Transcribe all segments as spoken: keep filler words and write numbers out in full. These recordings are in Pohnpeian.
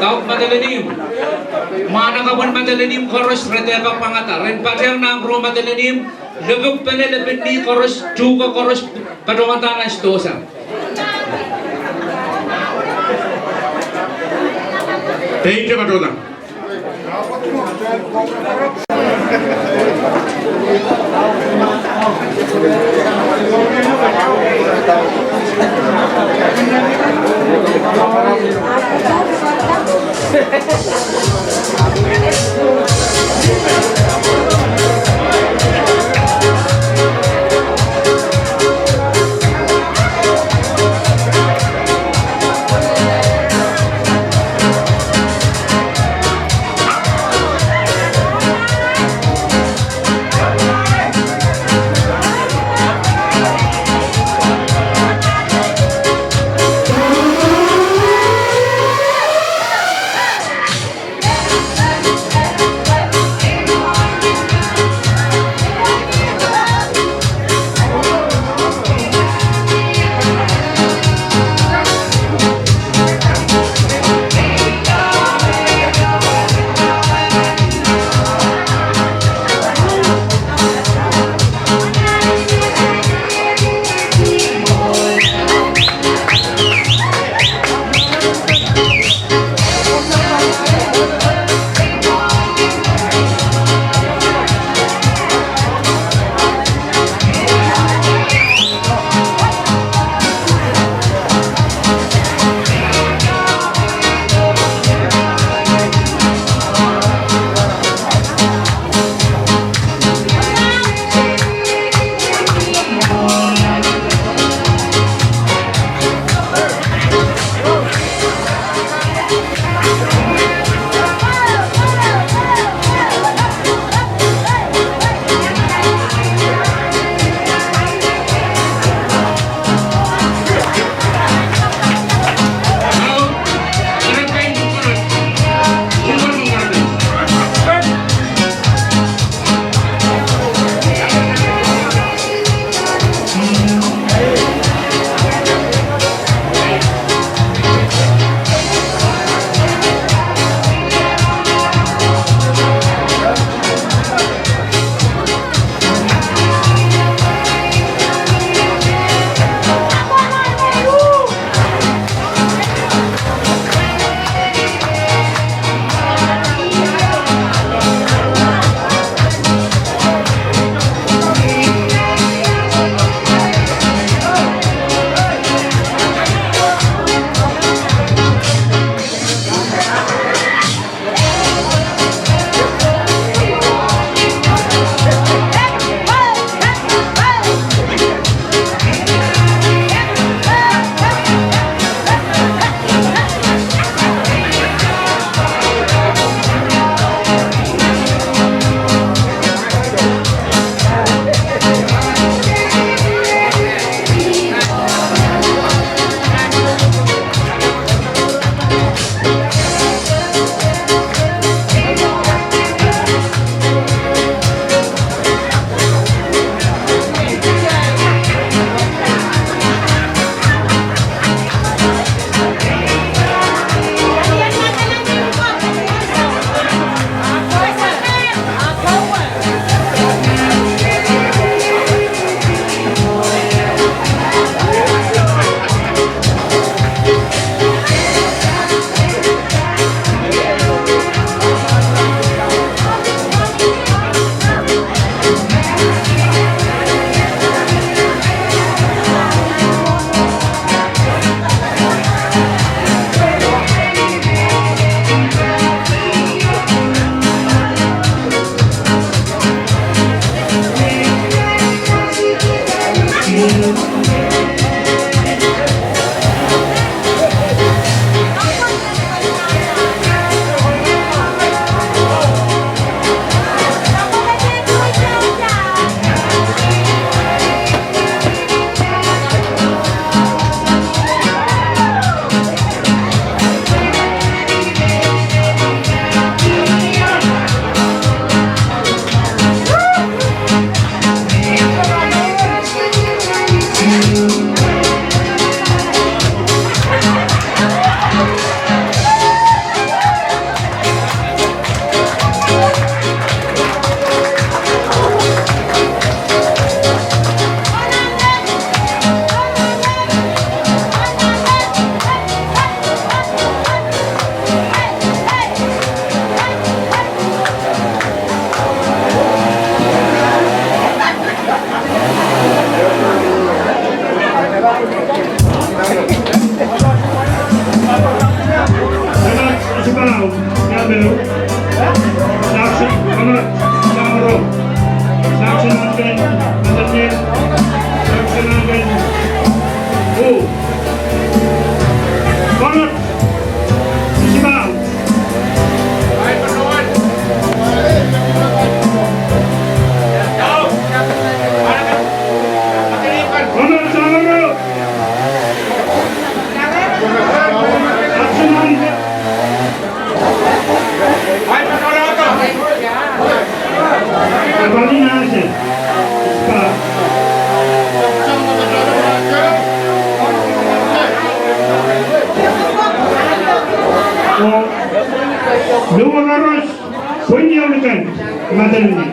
South Madolenihmw. Mwahnakapwen Madolenihmw koaros re dehr kapwangada. Ren patehng nahn Rong Madolenihmw, lepin pene, lepin nih koaros, tuhke koaros, patohwanda nan sidohsa. Pein te patohwanda. Mataleni.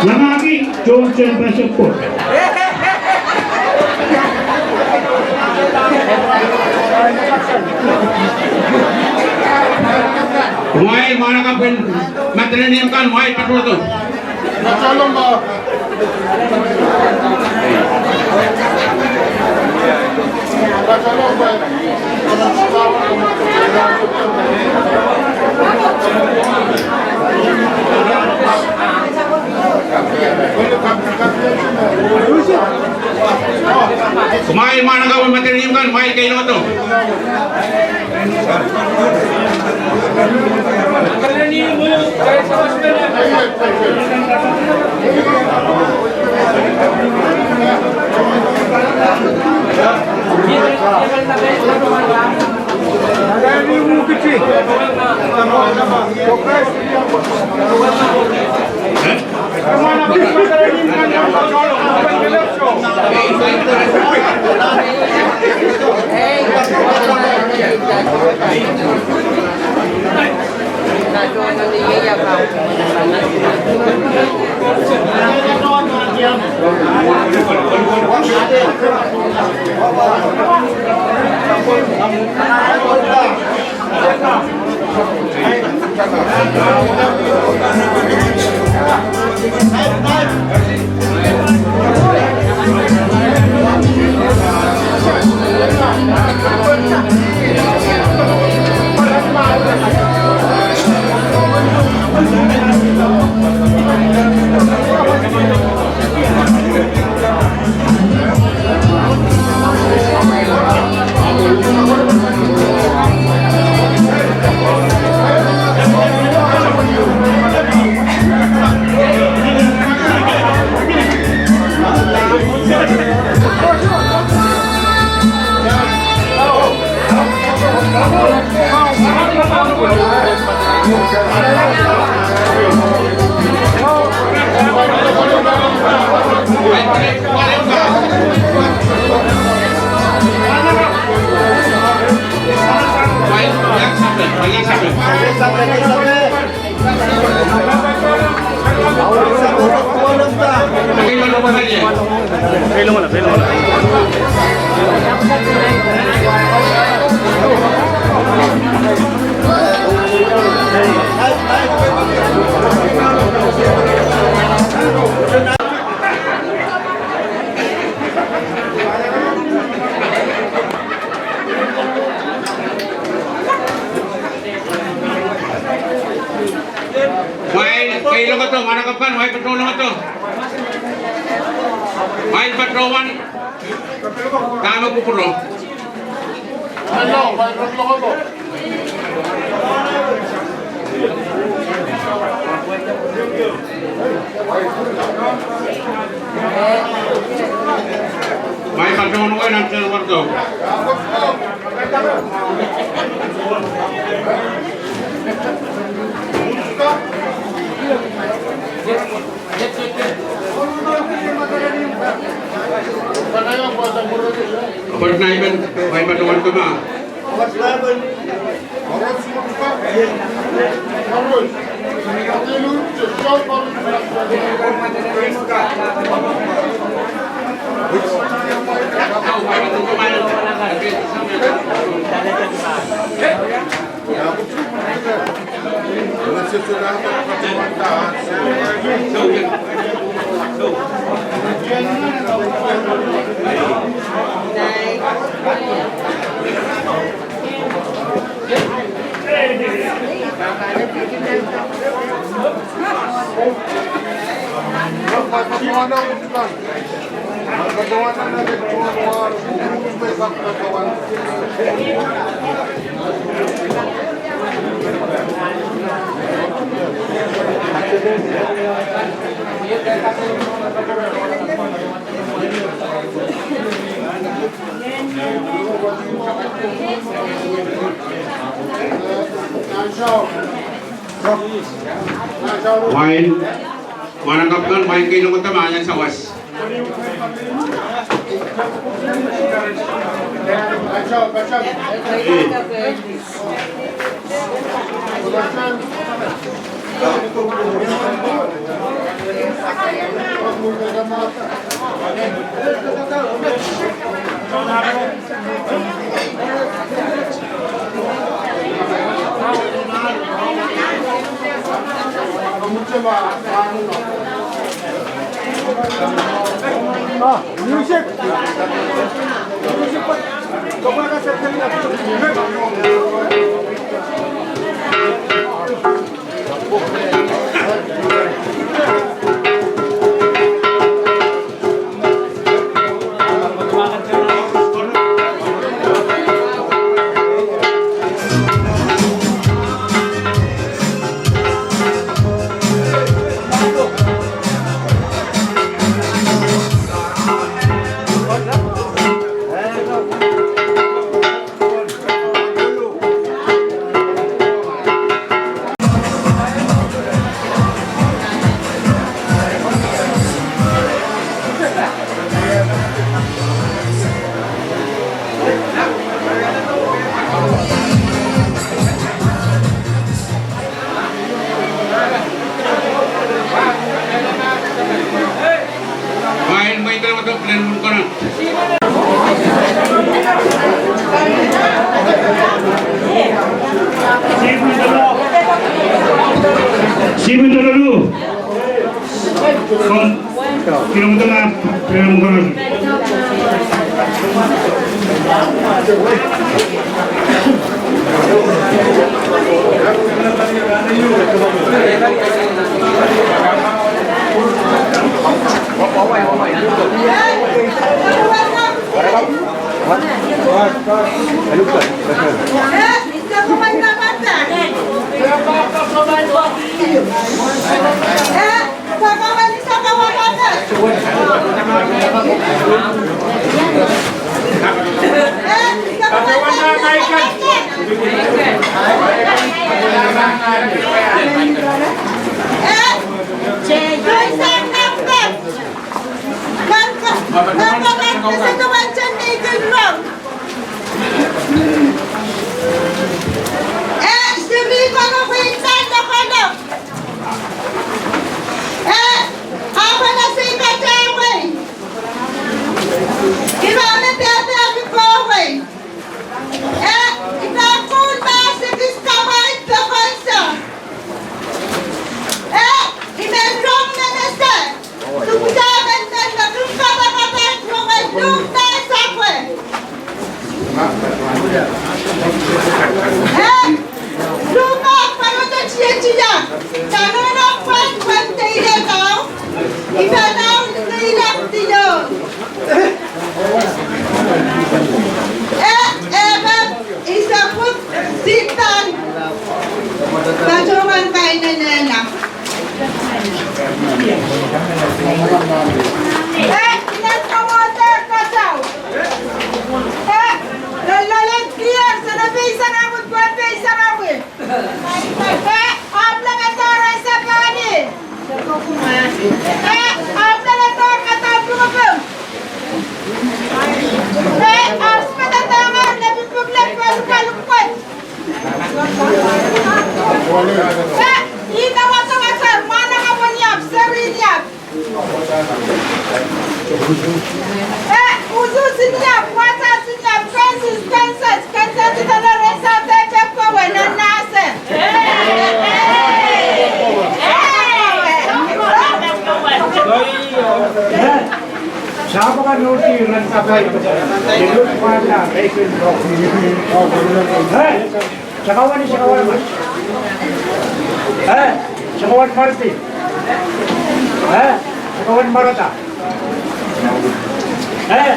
Lamaki John Chen Pastor Court. Kumwail mwahnakapw en Mataleni kan, kumwail patohdo. Kumwail mwahnakapw en Mataleni kan, kumwail keilongdo. Kumwail keilongdo, mwahnakapw kan, kumwail patohlongdo. Kumwail patohwan dahme kupwuro. Kumwail patohwan nan tehnwardo. Pwet naimen, kumwail patohwan kama. Kumwail mwahnakapw kan, kumwail keilongdo me ahnsou sawas. Ah, music. Music. Sipin dololu. Kon, kilang tengah, kilang tengah. Eh, i pahn kuhn mahs ekis kamwain pokon song. Eh, i men rong menet. Sukuta men men me kin kapakap en rong en luhk mahs akwe. Eh, luhk mahs pahn ote tietiak. Tanohno pwehn pwehn teilehda. I pahn aun teilehdi. Eh, eh, me, ih sapwuk, sipan. Patohwan kainenehla. Eh, inen kamwohte katau. Eh, loalloale kier, sene pei sarawi, pwe pei sarawi. Eh, ahpw lengehdohr ansou pahn ih. Eh, ahpw lengehdohr ngedampwungpwung. Eh, ahpw spadadohngehr lepin pwuklek pwehn kalukwet. Eh, ih me wadawad, mwahnakapwo ni ahpw seri ni ahpw. Eh, usuhs ni ahpw, wasa ni ahpw, Kansas, Kansas, Kansas, ih dene rehn South Africa pwe nan nahse. Eh, sapwung kan uhdi ren kapai, ih lut pahla, eh, Sakauan, sakauan mwarti. Eh, sakauan mwarti. Eh, sakauan mwarata. Eh,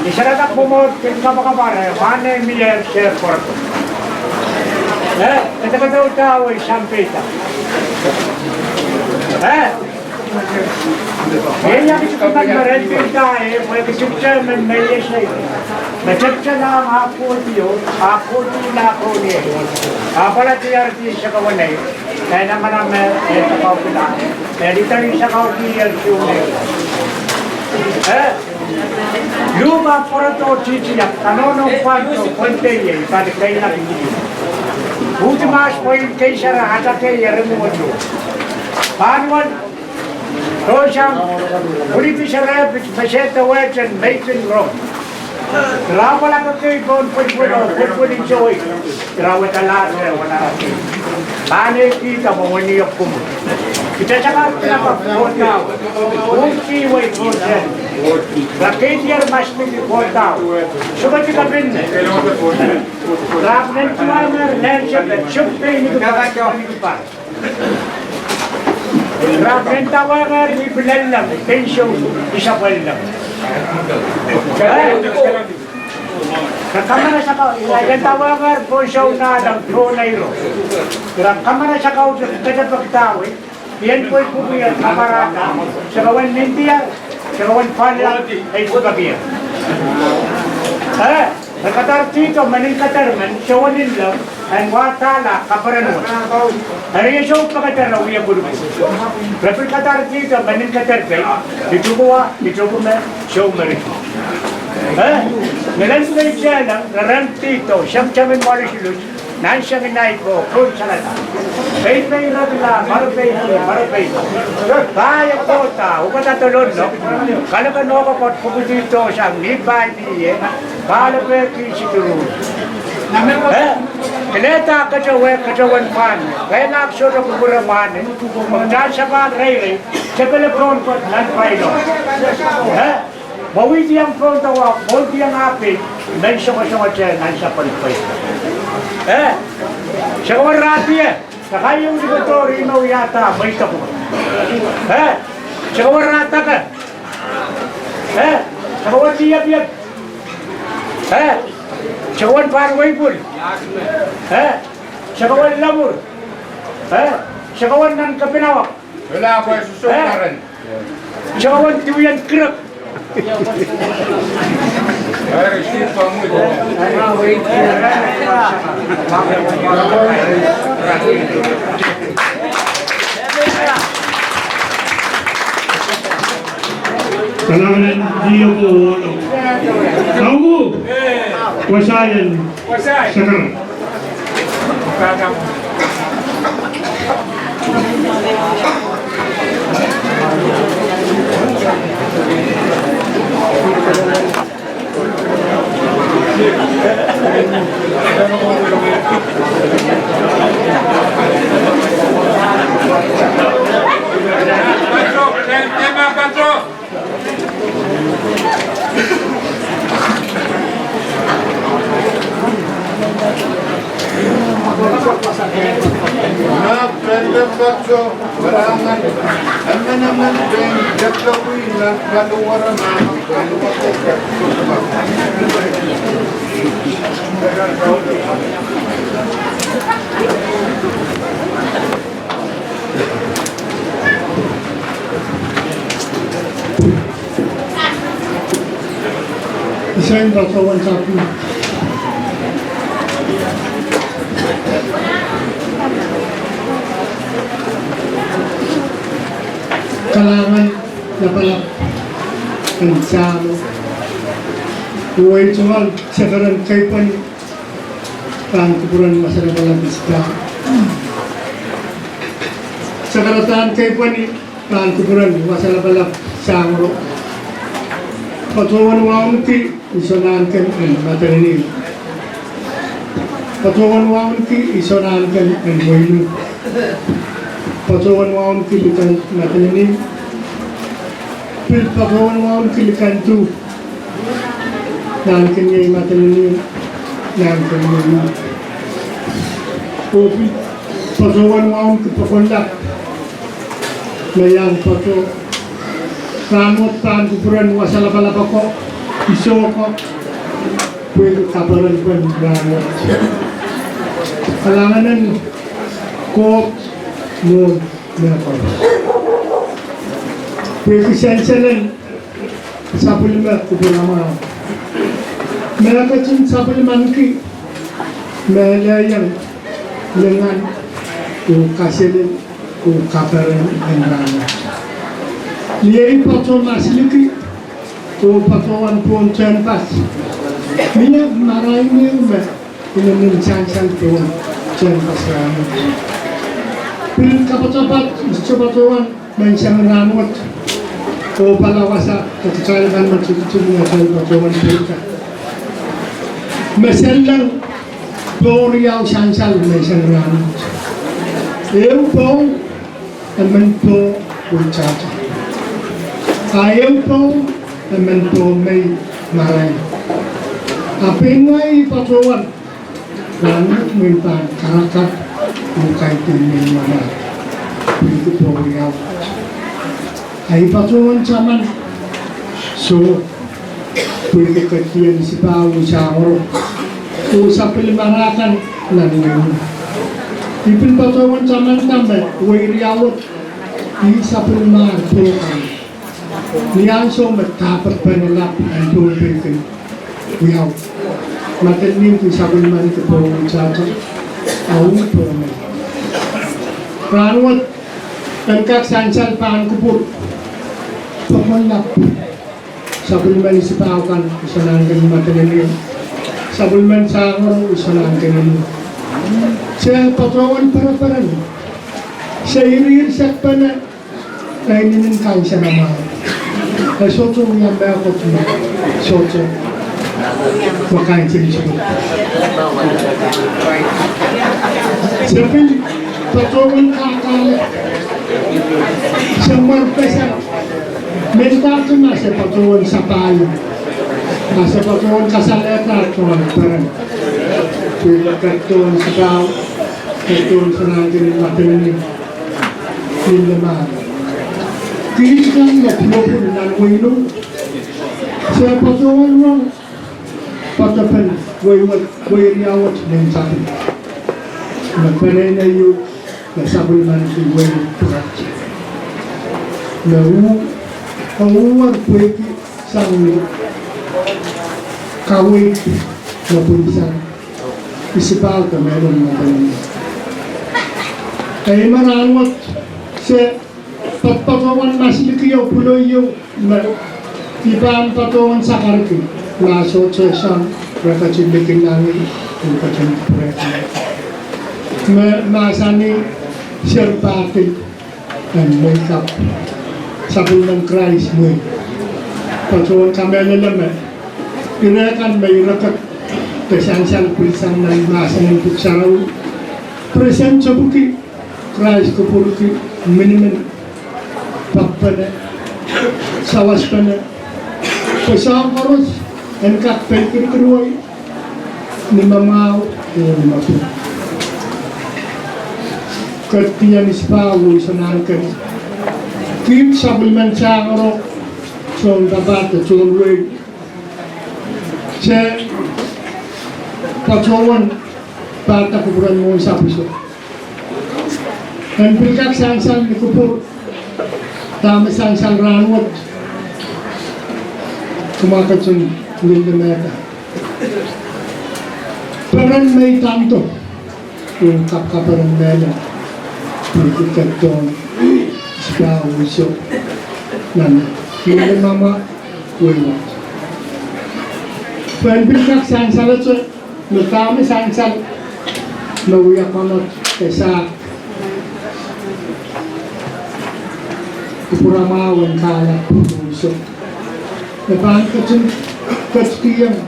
ni sarada pwomwot kin kapakap, eh, mwahnehn mie se pwurdo. Eh, kedekedeu dahwei sampei da. Eh, Iei kisin kan me ren pil da, eh, pwe kisin kan me, me iei sei. Me tepselahng ah kohdi o, ah kohdi la kohdi. Ah pwala diardi sakauan ei. Eh, nan manaman, eh, sakau pila. Eh, diardi sakau diardi o. Eh, luhk ahpw pwarodo titi ahpw kanohno pwand oh pwendeiei pali keilahng. Uhdi mahs pwein keisara atakei eringuwohdo. Pahn wia tohsang, pwilipin serepit me sehse wehwehn meikin rong. Ira apwal akekei pohn pwelipwel oh pwelipwelin sewei. Ira wedalahte wanaraki. Pahn ekihda mwohni oh kumw. Kitail sakaradahn kohdawe. Uhdi wei kohdawe. Ira keidier masmidi kohdawe. Suwed kapinne. Ira apw nen tuwanger lensep, suk pein ni kipahr. Ira apw nen tuwanger ni pilelleng, pein sou, isapwelleng. Ira kamarasak, ira nen tuwanger pohn sou, nahlang, tohn eiro. Ira kamarasak, ira katapakidawe. Ien pwei pwuki ien kamarada, se kowe nin diar, se kowe pwallang, ei pwukakier. Eh, re kadar tihdo, menin kadar men, se wia nin leng, en wadahla kaperen wet. Eri e sou pekeder wie pwulopwul. Re pil kadar tihdo, menin kadar pei, itukuwa, itukume, sou meriki. Eh, me lenseng kei sehse, re ren tihdo, seng seng en mwoalis lus. Nan seng en ahi ko, ko salada. Peipei iradila, mare peipei, mare peipei. Pahi e kohda, ukada dololok. Kalek en ohkakot pwukidi dohsang, ni pahi ni ie. Pahlo peki siduru. Eh? Kelehda kete wehwehn, kete wehwehn mwahneh. Kehlail sohte kupwure mwahneh. Mwein sapahl reirei. Tepele pohn kot nan pailong. Eh? Mwohdiong pohn dawa, mwohdiong api, men songosongote nan sapwellime. Eh, se kowe rahn die, se kowe iang dipatohr, ihme wiahda, mweidoko. Eh, se kowe rahn dake. Eh, se kowe diepiep. Eh, se kowe pahr weipwul. Eh, se kowe lamur. Eh, se kowe nan kepinawak. Eh, se kowe diwien kirek. Kalahngan en Dio ko wohno. Kauku. Wasaien. Sakaradahn. Nan pwenden patso, kalahngan, emenemen pein deklewei nan paliwar nan. Isain patohwan sapwellime. Kalahngan lapalap en Sahmo. Wei tungoal, sakaradahn keipweni. Rahn kupwuren wasa lapalap Isita. Sakaradahn keipweni rahn kupwuren wasa lapalap Sahngoro. Patohwan wauneki iso nahnken en madanini. Patohwan wauneki iso nahnken en weinu. Patohwan wauneki likan madanini. Pil patohwan wauneki likan tu. Nahnken iei madanini, nahnken iei. Oh pil patohwan wauneki pokon lap me iang pato. Rahn wet pahn kupwuren wasa lapalap ako, iso ako, pwehki kaperepen rahn wet. Kalahngan en Koht mwohn mehkoaros. Pwehki sansal en sapwellime kupwuramwahu. Me ketin sapwellimaniki me lehieng lingan oh kaselel oh kaperen en rahn wet. Ni ei patohwan masliki, Oh patohwan pohn tehnpas. Mie marain ehu me inenen sansal pohn tehnpas rahnwet. Pil kapatapat, I sohte patohwan menseng rahnwet. Oh pala wasa, kitail kan me tikitik ni atail patohwan pil ka. Me sendeng pohn riau sansal menseng rahnwet. Ehu pohn emen pohn weitahta. A ehu pohn emen pohn mei marain. A pein ngehi patohwan rahnwet me I pahn karakar oh kaidehn mei marain. Pwehki pohn riau. A I patohwan taman soh. Pwehki kedien Isipahu oh Sangoro oh sapwellimarakan nan wehi. I pil patohwan tamanda me wehi riau wet, I sapwellimar pohn kan. Ni ansou me dahpek pen lap en pohn peikin riau, matel nin I sapwellimaniki pohn weitahta, a ong pohn mei. Rahnwet, en kak sansal pahn kupwur, pokon lap. Sapwellimen Isipahu kan I sohte nahnken matel nin. Sapwellimen Sangoro I sohte nahnken nin. Se patohwan pereperen. Se irirsek pene. E inenen kansenamwahu. E sohte wia mehkot me sohte me kansensuwed. Se pil patohwan kakahlek. Se mwerpeseng. Mendahte ma se patohwan sapahiong, ma se patohwan kasalehda tohn peren. Pil kak tohn Isipahu, kak tohn Sanankinin, Madolenihmw, Minimara. Kiht kan me pwulopwul nan wehi loh, se patohwan rong patohwan wehi wet, wehi riau wet nin sapwellime. Me peneinei ieu me sapwellimaniki wehi pwukat. Me u, oh uwer pwehki sang ni kaweid me pwilsang Isipahu de mehlel Madolenihmw. Ei, ma rahnwet se patohwan masliki oh pwuloi ieu me I pahn patohwan sakarki, ma sohte sang re ketin likin nangi, re ketin pwurehng. Me mahsanih, Seri Pahdi en Mweikap, sapwellimen Krais mwein patohwan kamehlele me ire kan me ire kak de sansal pwilsang nan mahsen en Pwuhk Sarawi, present tepwiki Krais kupwurki minimin, papene, sawaspene, pwe soahng koaros en kak pei kirikiruwei, ni me mwahu oh ni me pwung. Kedien Isipahu, I soangen ken kiht sapwellimen Sangoro, tohn papah de tohn wehi, se patohwan pahda kupwuren mwohn sapwso. En pil kak sansal ni kupwur, dahme sansal rahnwet, kumwa ketin lillimehda. Peren me I tando, I kapkaperen mehlel, pwehki tohn Isipahu oh Sangoro nan Minimara wehi wet. Pwe en pil kak sansalehte me dahme sansal me wia koanot de sahk, kupwuramwahu en kahlap oh Sangoro, me pahn ketin ketikihong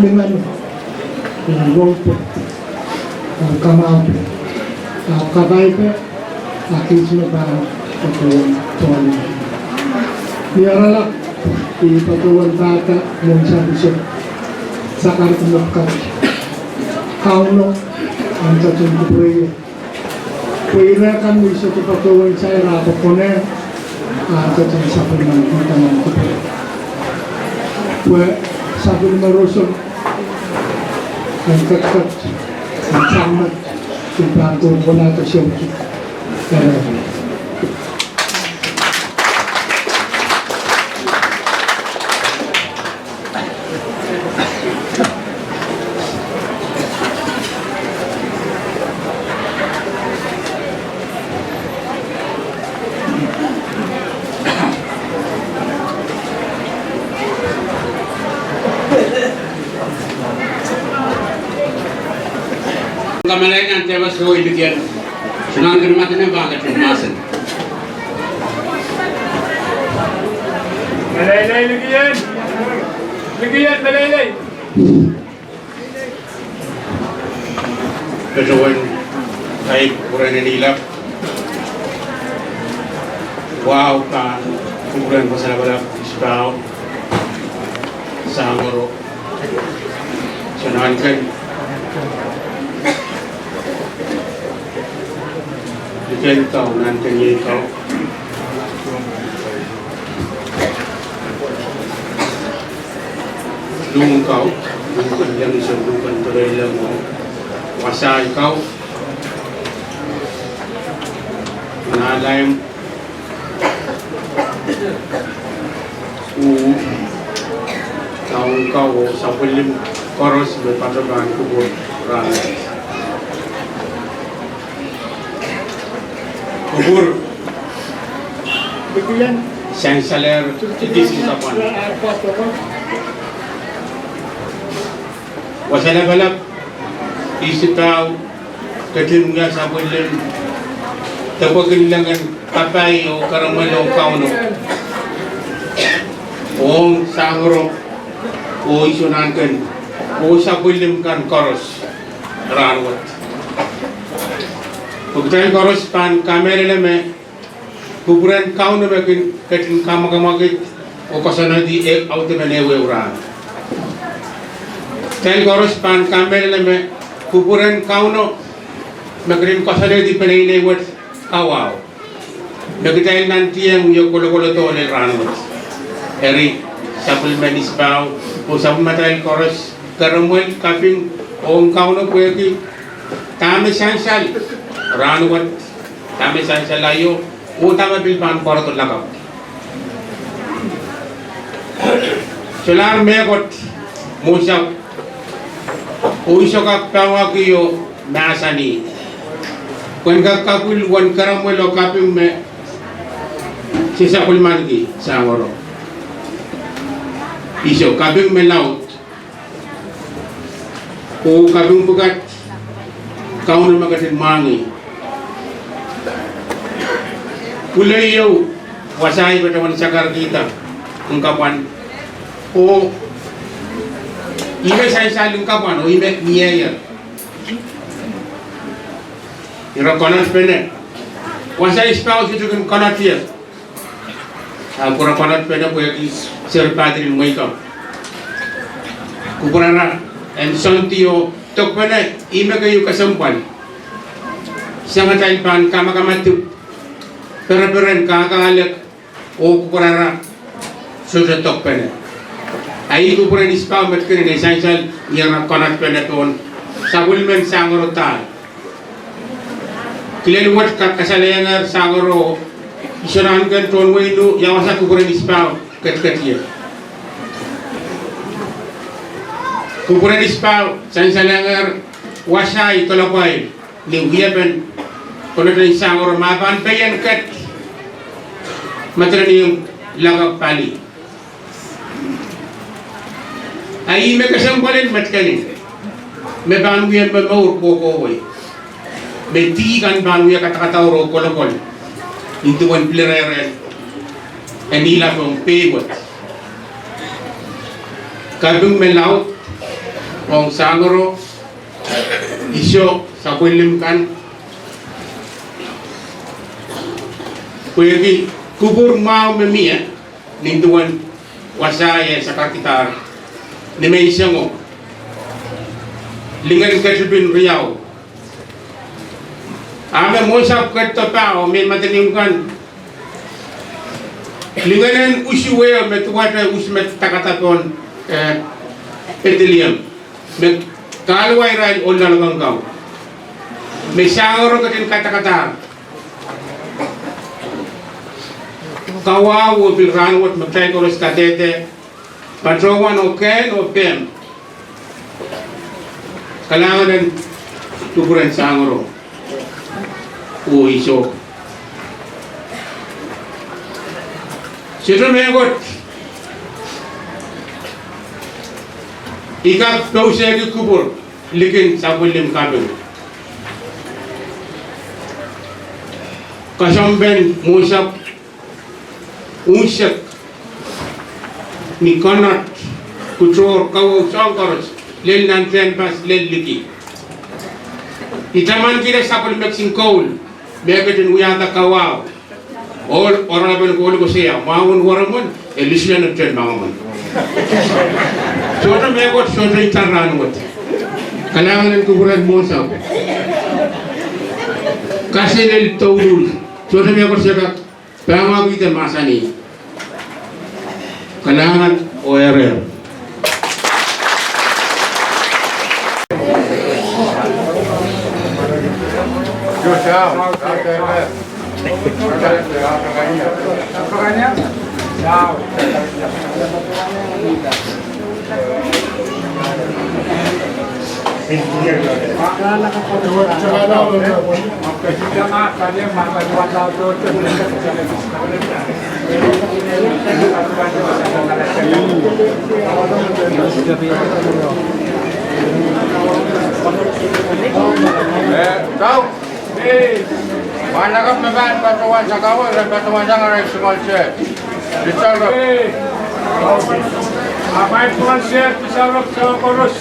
lingeno, oh woupe, oh kamwahupe, ahpw kapaipe, a kiht me pahn patohwan pwongi. Ni oaralap, I patohwan pahda mwohn sapwso, sakarki mepwukat Kauno en ketin kupwureie. Pwe ire kan me I sohte patohwan sair ahpw konehng, a ketin sapwellimanikihda nan kupwur. Pwe sapwellime roson en ketiket, en sang met, I pahn kohkohlahte soutuk. Kamehlele nan tepin soh, I likien. Soangen kin mahsanih pahn ketin mahsen. Meleilei, likien. Likien, meleilei. Patohwan ai kupwuren en ilap. Wahu pahn kupwuren Wasa Lapalap, Isipau, Sangoro, Sonahnken, Likien Kau, Nahnken Iei Kau, Lung Kau, Lungken Iang Iso, Lungken Doleileng, Wasai Kau, Nalaim, oh Kaun Kau, oh sapwellim koaros me patohwan kupwur rahnwet. Kupwur sansalehr, tikitik kapwan. Wasa Lapalap, Isipau, ketin wia sapwellim depwekin lengen kapai oh keremwel ong Kauno, ong Sangoro, oh Iso Nahnken, oh sapwellim kan koaros rahnwet. Pwe kitail koaros pahn kamehlele me kupwuren Kauno me kin ketin kamwakamwakid oh koasoanehdi audepen ehuehu rahn. Kitail koaros pahn kamehlele me kupwuren Kauno me ketin koasoanehdi peneinei wet kawahu, me kitail nantihong wie kolokol doh lel rahnwet. Eri sapwellimen Isipau oh sapwellimatail koaros, keremwel, kaping ong Kauno pwehki dahme sansal rahnwet, dahme sansal aio, oh dahme pil pahn pwarodo lakapw. Solahr mehkot mwohn sahpw oh I sohte kak pahwaki oh mahsanih, pwehn kak kapwil uwen keremwel oh kaping me se sapwellimaniki Sangoro. Iso kaping me laud oh kaping pwukat, Kauno me ketin mwahngih. Pwulei ieu, wasai patohwan sakarkihda nin kapwan, oh ihme sansal nin kapwan oh ihme mieier. Ira konehng pene, wasa Isipau sohte kin konehng ie. Ahpw ira konehng pene pwehki seri padri en mwehi kan. Kupwurara en sondi oh dokpene, ihme keieu kesempwal. Sang atail pahn kamakamadipw, pereperen, kakahlek, oh kupwurara sohte dokpene. A ih kupwuren Isipau metkinen, e sansal ni ira konehng pene pohn sapwellimen Sangoro dahl. Kilel wet kak kasalehiengehr Sangoro, Iso Nahnken, Tohn Weinu, ia wasa kupwuren Isipau ketiket ie. Kupwuren Isipau sansalehiengehr wasai dolepwail ni wiepen kolokol en Sangoro, ma pahn peien ket, medelenihong lakapw pali. A ihme kesempwal en metkenen, me pahn wia momour kohkohwei, me dih kan pahn wia kadakadaur oh kolokol, nin duwen pilirehre en ilap ong pei wet. Kaping me laud ong Sangoro, Iso, sapwellim kan, pwehki kupwur mwahu me mie, nin duwen wasai e sakarkidahr ni menseng o lingen ketipin riau. A me mwohn sahpw ketido pah oh me medeling kan, lingenen usu weo me duwehte usu me dakada pohn, eh, Pediliam, me kahluwa irail ohl loalokong kan, me Sangoro ketin kadakadahr. Kawahu oh pil rahnwet me kitail koaros kadehde patohwan oh kehn oh pehm, kalahngan en kupwuren Sangoro oh Iso. Sohte mehkot I kak pousehki kupwur likin sapwellim kaping. Koasoanpen mwohnsapw unsek ni konot, kutohr, kawauh, soahng koaros, lel nan tehnpas, lel liki. I taman kihda sapwellimen koul me ketin wiahda kawahu. Ohl, oaralapen koul koasoia, mwahu en weremwen, e lismen en mangamwen. Sohte mehkot, sohte itar rahnwet. Kalahngan en kupwuren mwohnsapw. Kaselel douluhl. Sohte mehkot se kak pahn wahkihda mahsanih. Kalahngan oh erehr. Eh, tau. Mwahnakapw me pahn patohwan sakau, re patohwan sang arail single chair. Ritsalro. Amwail single chair, ritsalro, ritsalro koaros.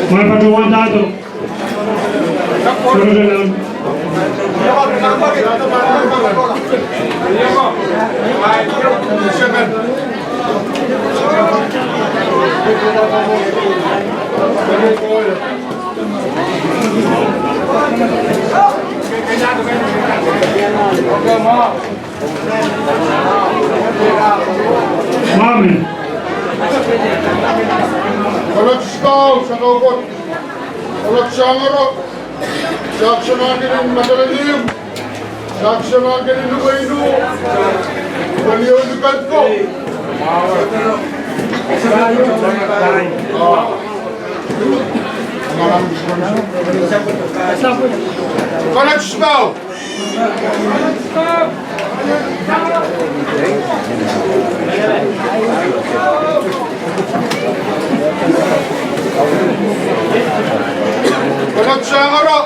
Mwail patohwan dahdo. Amen. Kolokol soahng, sakau Koht. Kolokol soahng oro. Sahpw soangen kenen medelen ehu. Sahpw soangen kenen wehin ehu. Weneu likan ko. Kolokol soahng. Kolokol soahng oro.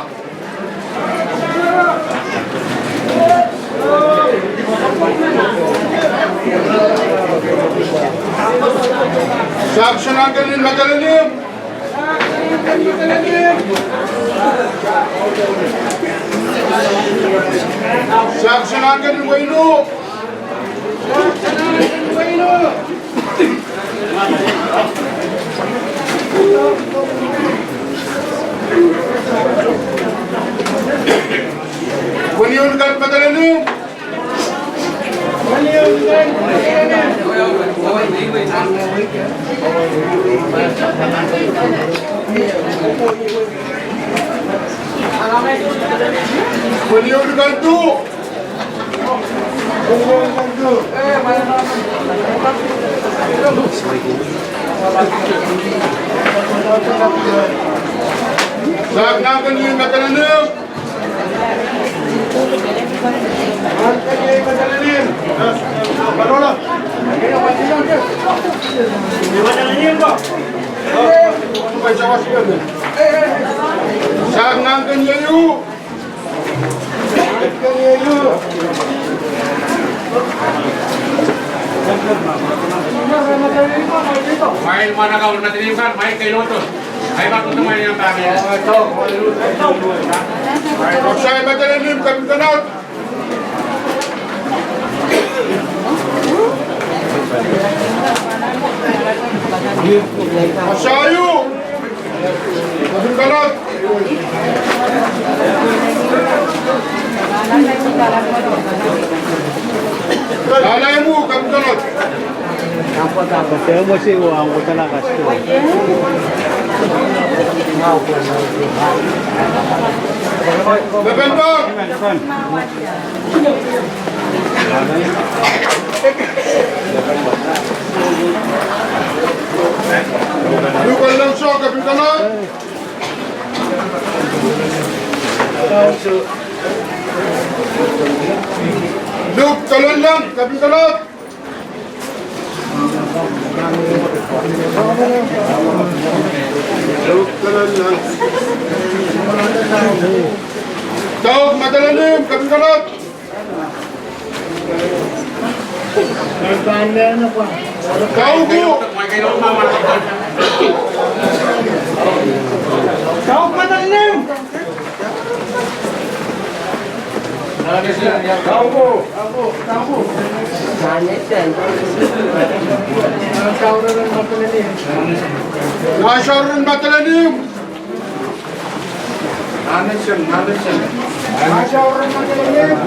Sahpw soangen kenen medelen ehu. Sahpw soangen kenen wehin ehu. Weneu likan medelen ehu. Weneu likan duwe. Sahpw nahnken ieu medelen ehu. Sahpw nahnken ieu. Mwail mwahnakapw, mwail keiloto. Ai, mwail mwahnakapw, mwail mwahnakapw. Mwail mwahnakapw, mwail mwahnakapw. Asayu. Kapinkalot. Alaimu, kapinkalot. Pependon. Luk Dolunleng, Kepin Konehng. Luk Dolunleng. Tauk Madolenihmw, Kepin Konehng. Tauk. Tauk Madolenihmw. Ngahn saureren Madolenihmw. Ngahn saureren.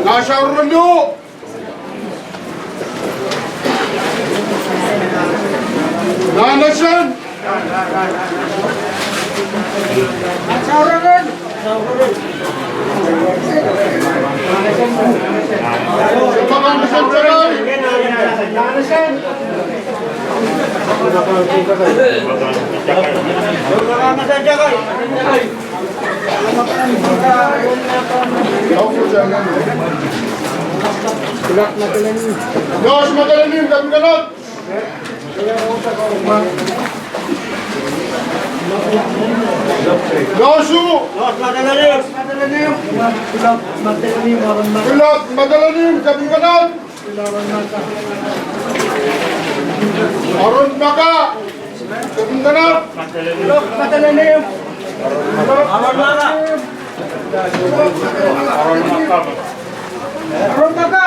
Ngahn saureren. Lohs Madolenihmw, Kepin Konehng. Lohsu. Lohs Madolenihmw. Lohs Madolenihmw, Kepin Konehng. Aron Maka. Kepin Konehng. Lohs Madolenihmw. Aron Maka. Aron Maka. Aron Maka. Aron Maka.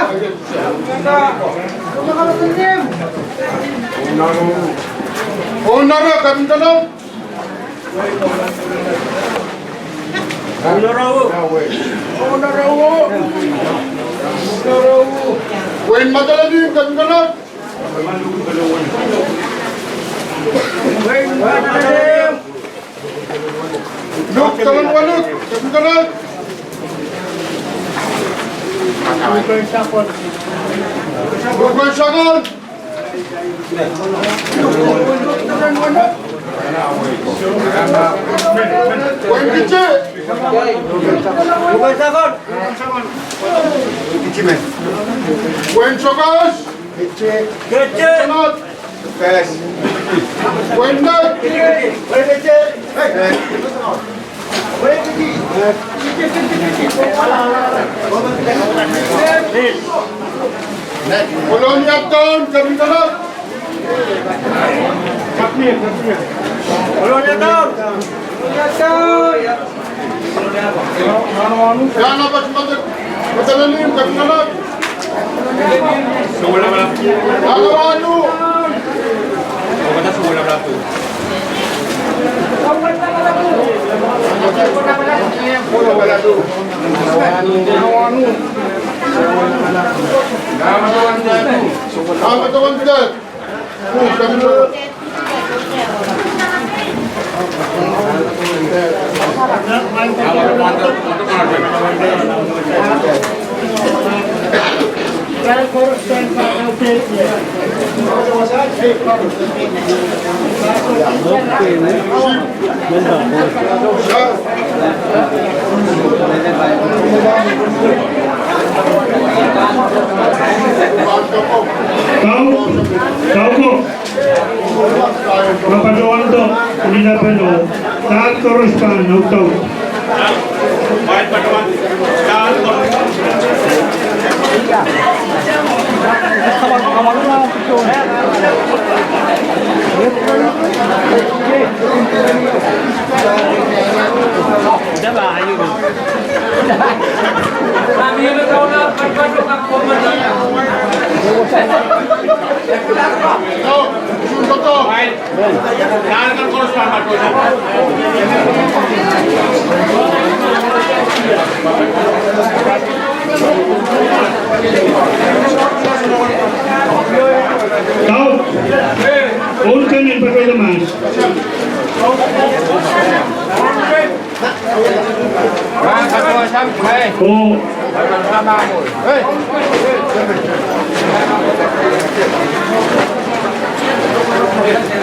Ounarek, Kepin Konehng. Ounarau. Ounarau. Wehin Madolenihmw, Kepin Konehng. Wehin Madolenihmw. Luk Dolunleng, Kepin Konehng. Luk Wein Sakon. Wein Kiti. Wein Sakon. Wein Sakon. Wein Sakon. Wein Nait. Kolonia Town, Kepin Konehng. Kolonia Town. Kolonia Town. Dahn Apac Madolenihmw, Kepin Konehng. Dahn Awanu. Dahn Madawan Pidad. Kau, kau ko. Ma patohwando, ni lapalo, dahn koaros pahn audaud. Kau, ounken en patohdo mahs. Oh.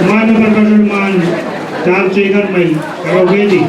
Mwain me patohdo mahs, dahn Seikan me karawiedi.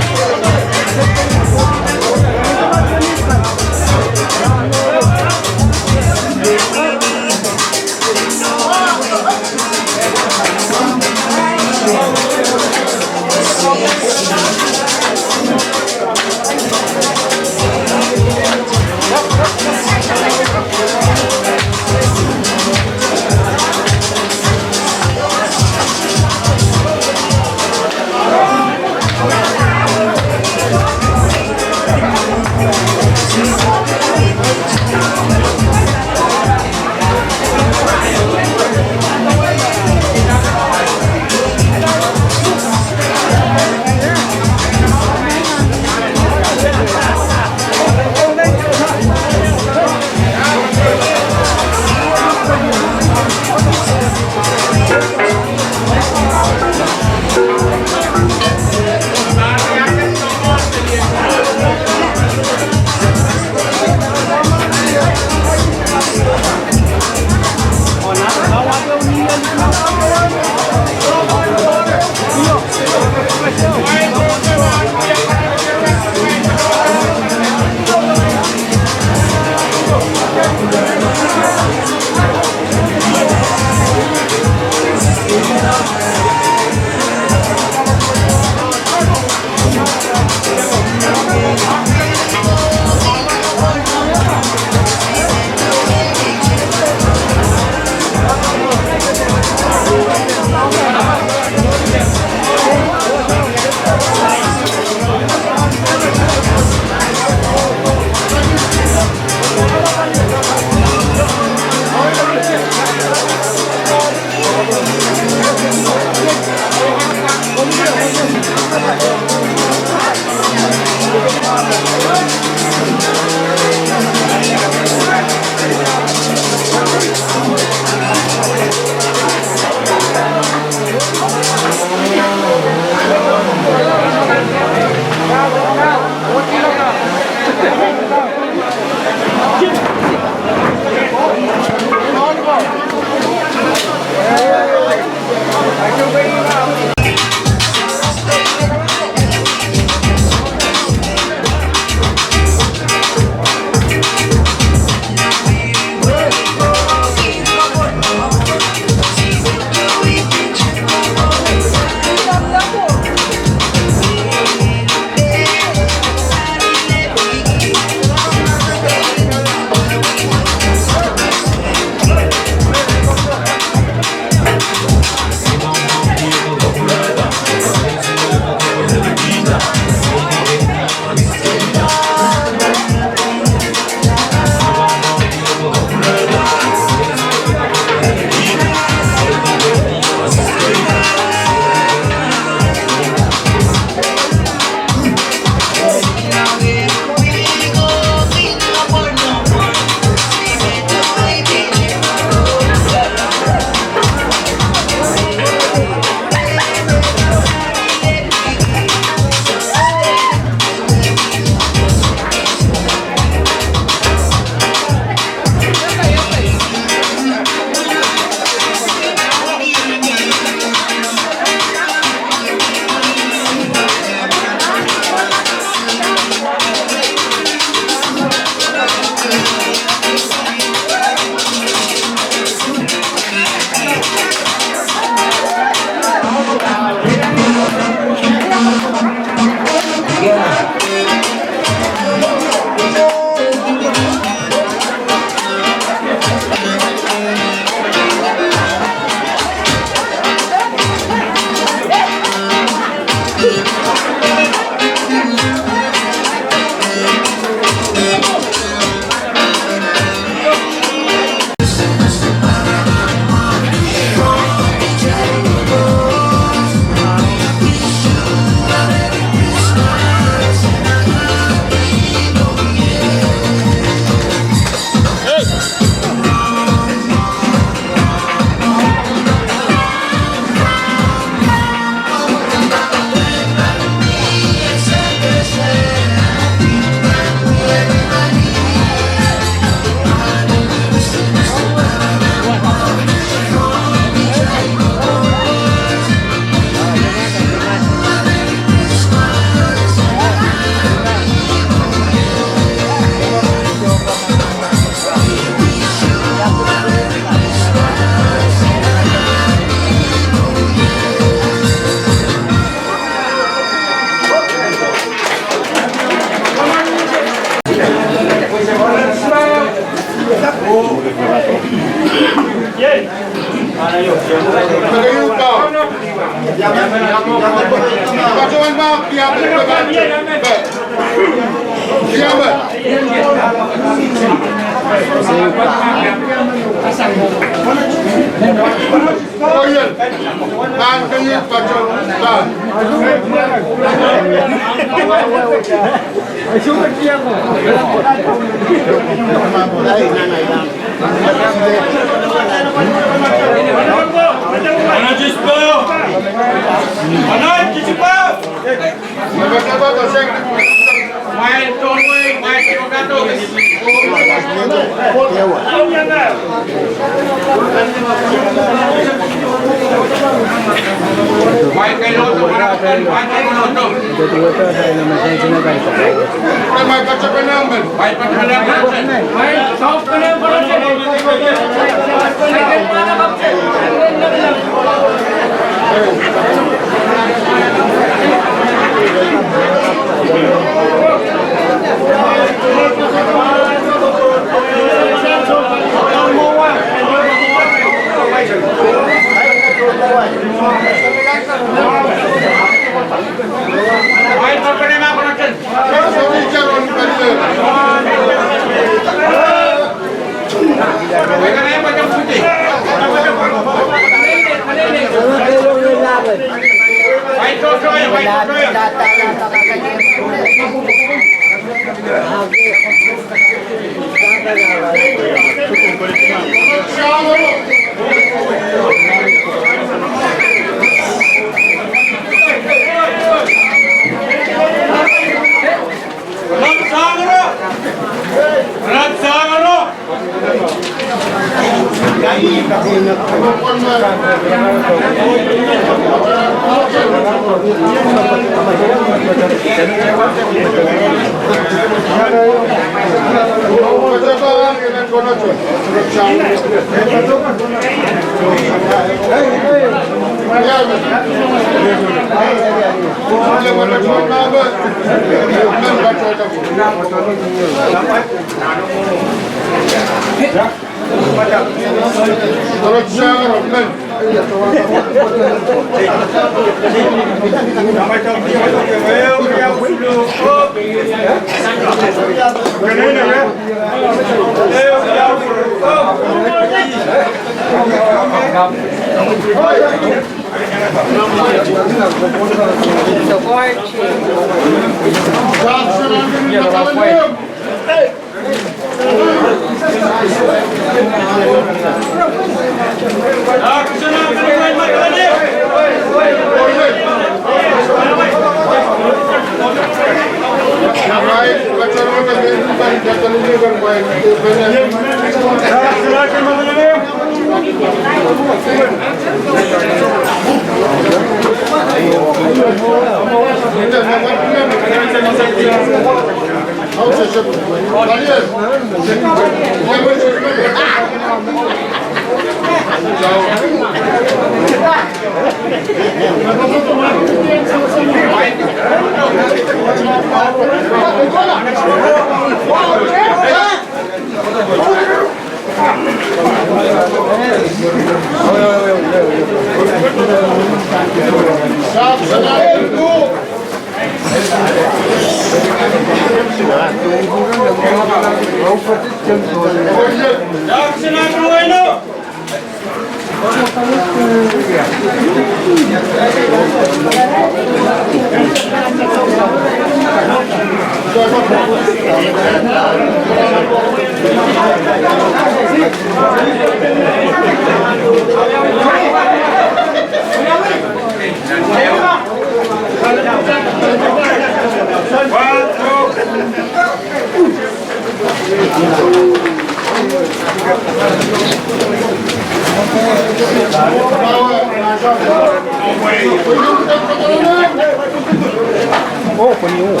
Oh, koni oh.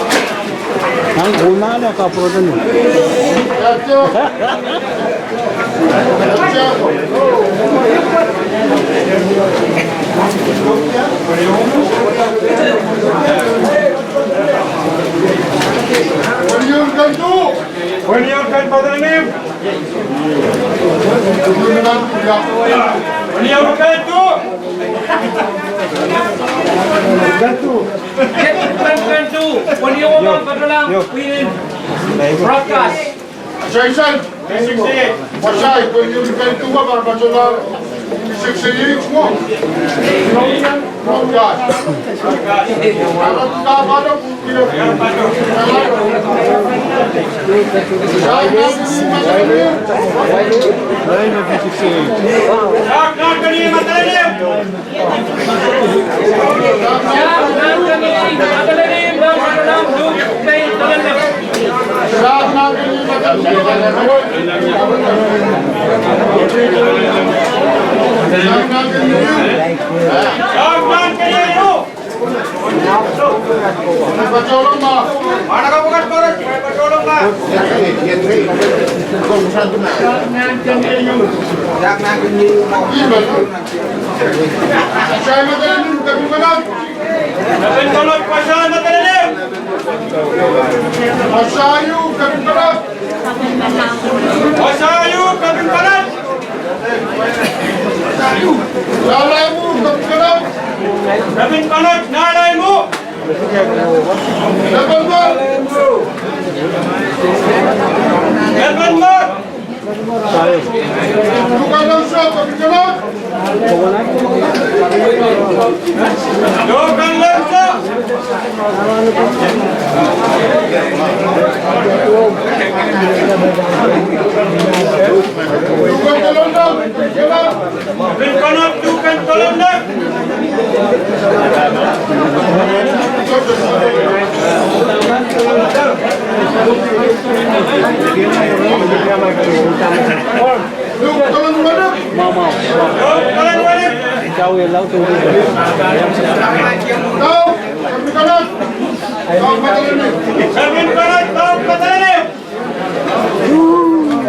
Nang kumalo ka program. Wenion kan padanim. Pwelio kan tu. Kan tu. Kan tu. Pwelio kan patohla. Pwelio. Broadcast. Jason. Sixty-eight. Wasa, pwelio kan tu, pahn patohla. Sixty-eight mo. Broadcast. Wasa, u kepin konehng. Wasa, u kepin konehng. Nahlai mu, kepin konehng. Kepin konehng, nahlai mu. Kepin konehng. Kepin konehng. Luhk en Lentso, kepin konehng. Luhk en Lentso. Luhk en Lentso. Kepin konehng, luhk en Lentso. Luhk en Lentso. Luhk en Lentso. Kepin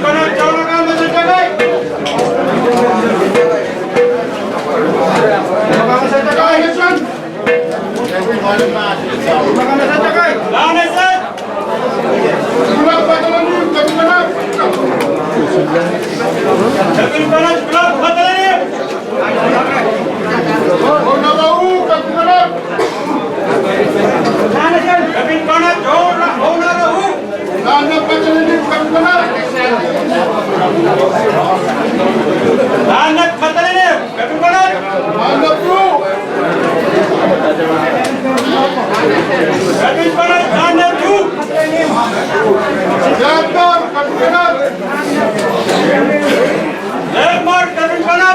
konehng, kepin konehng, kepin konehng.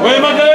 Wei Magdalene!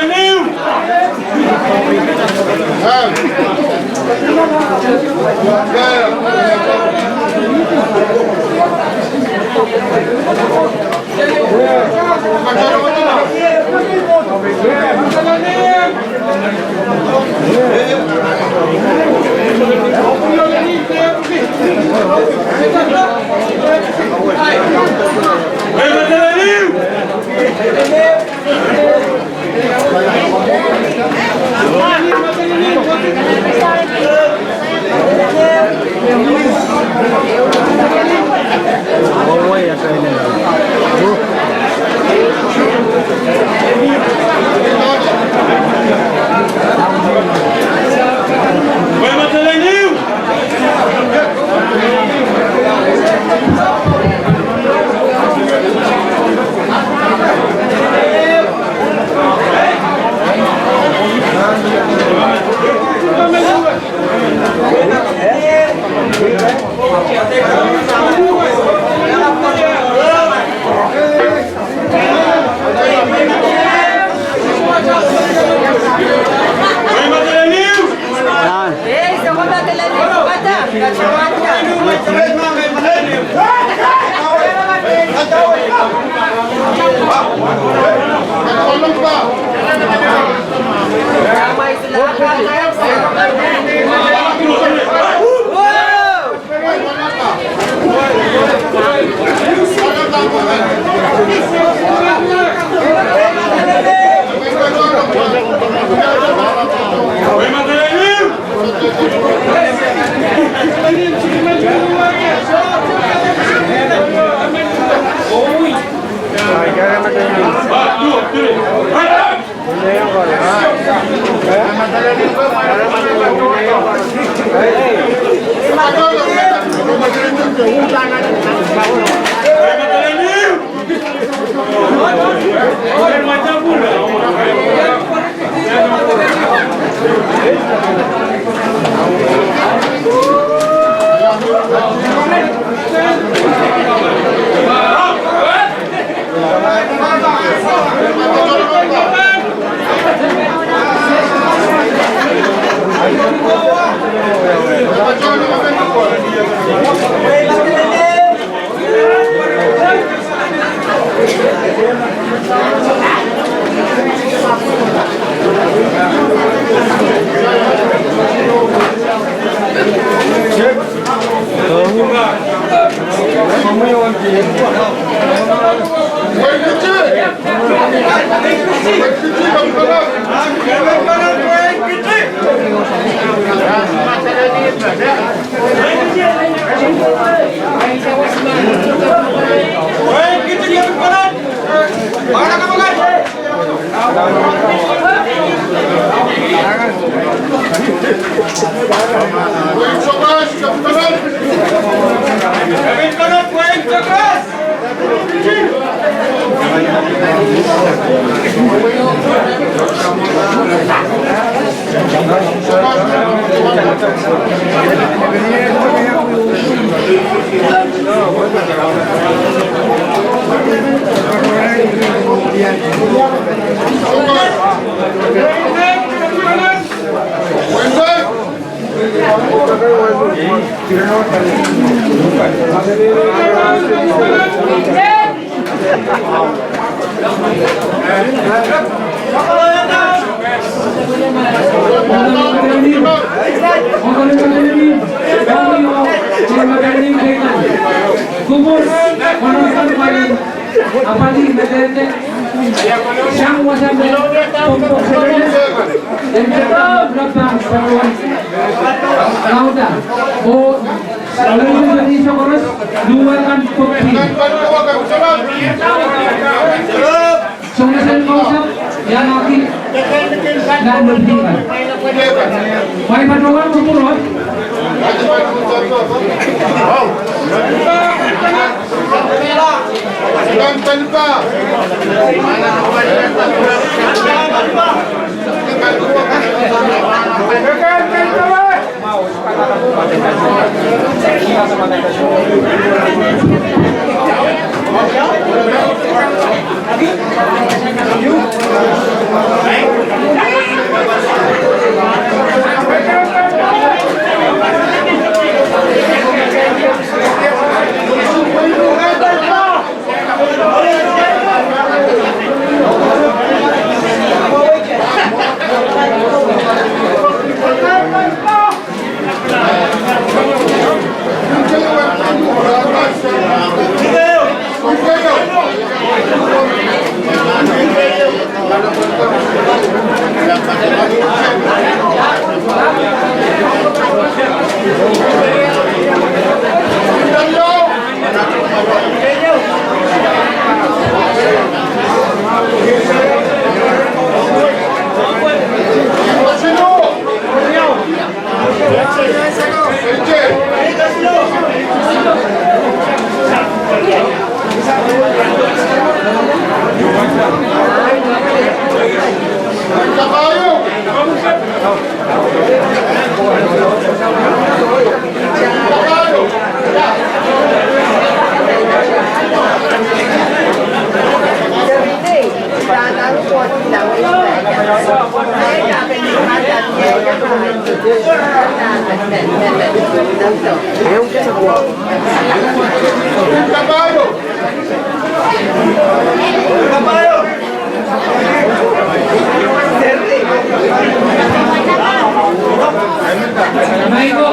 Maing ko,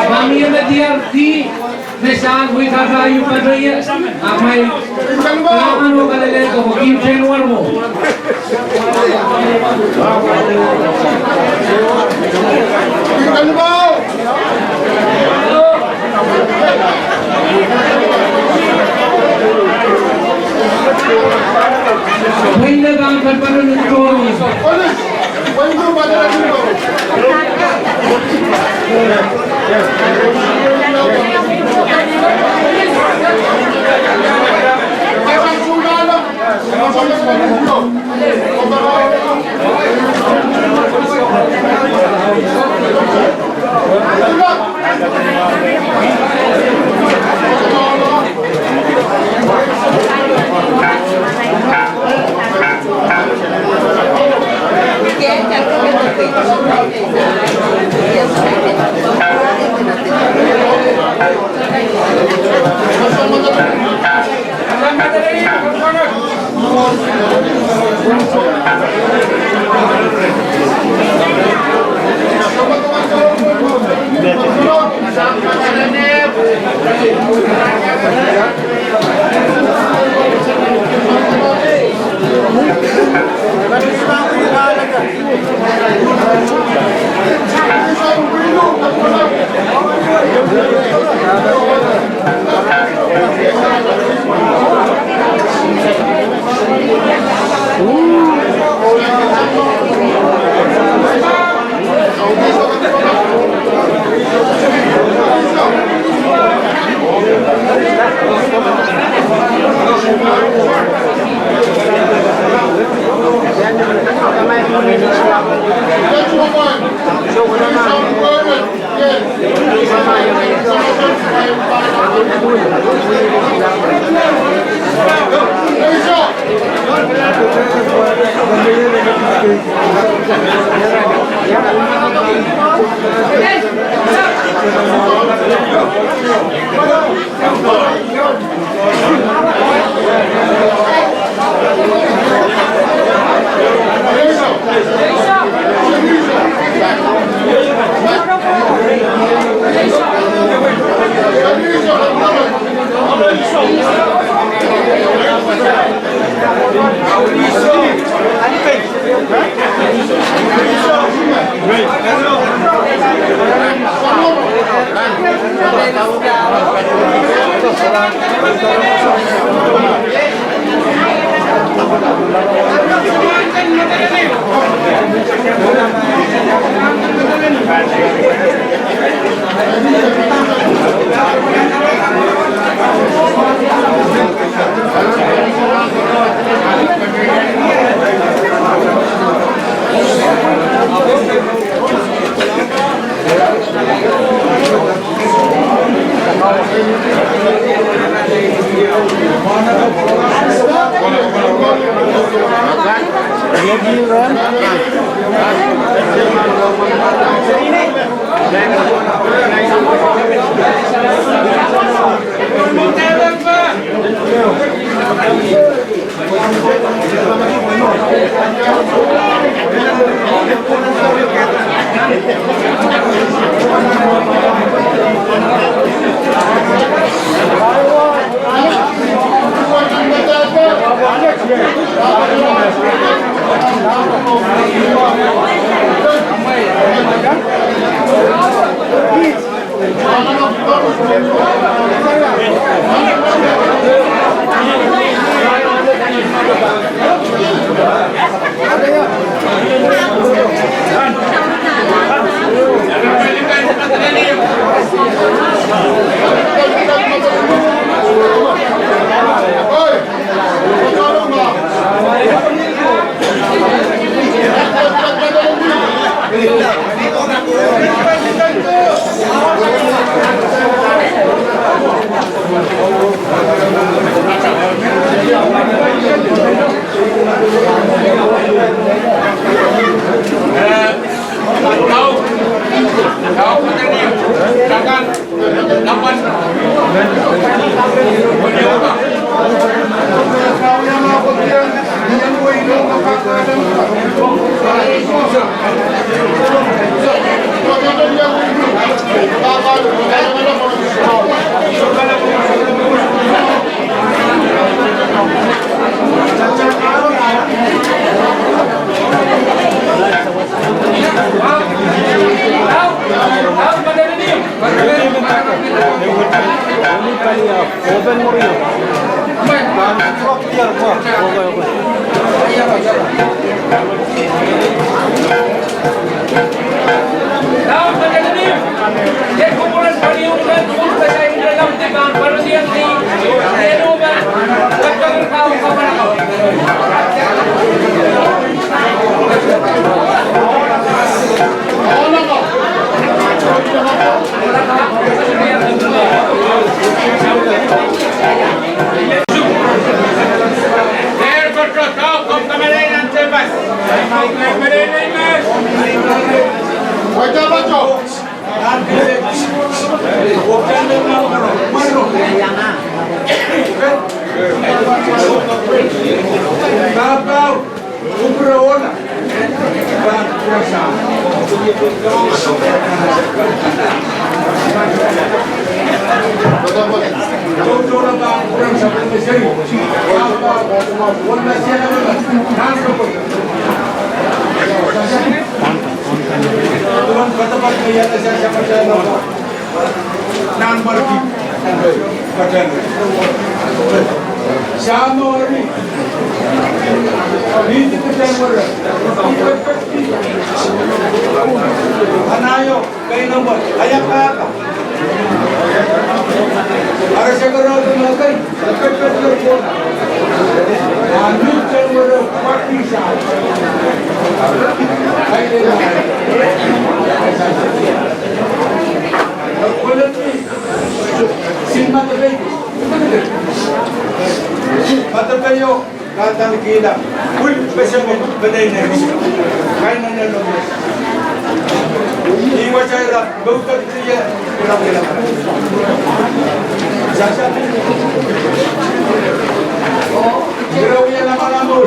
pahn mie me diar dih me sang wei kakahiuk patohie, ahpw mie kalahngan oh kalelehdo ko kihong tehnwarmwo. Pweida pahn patpatohdo.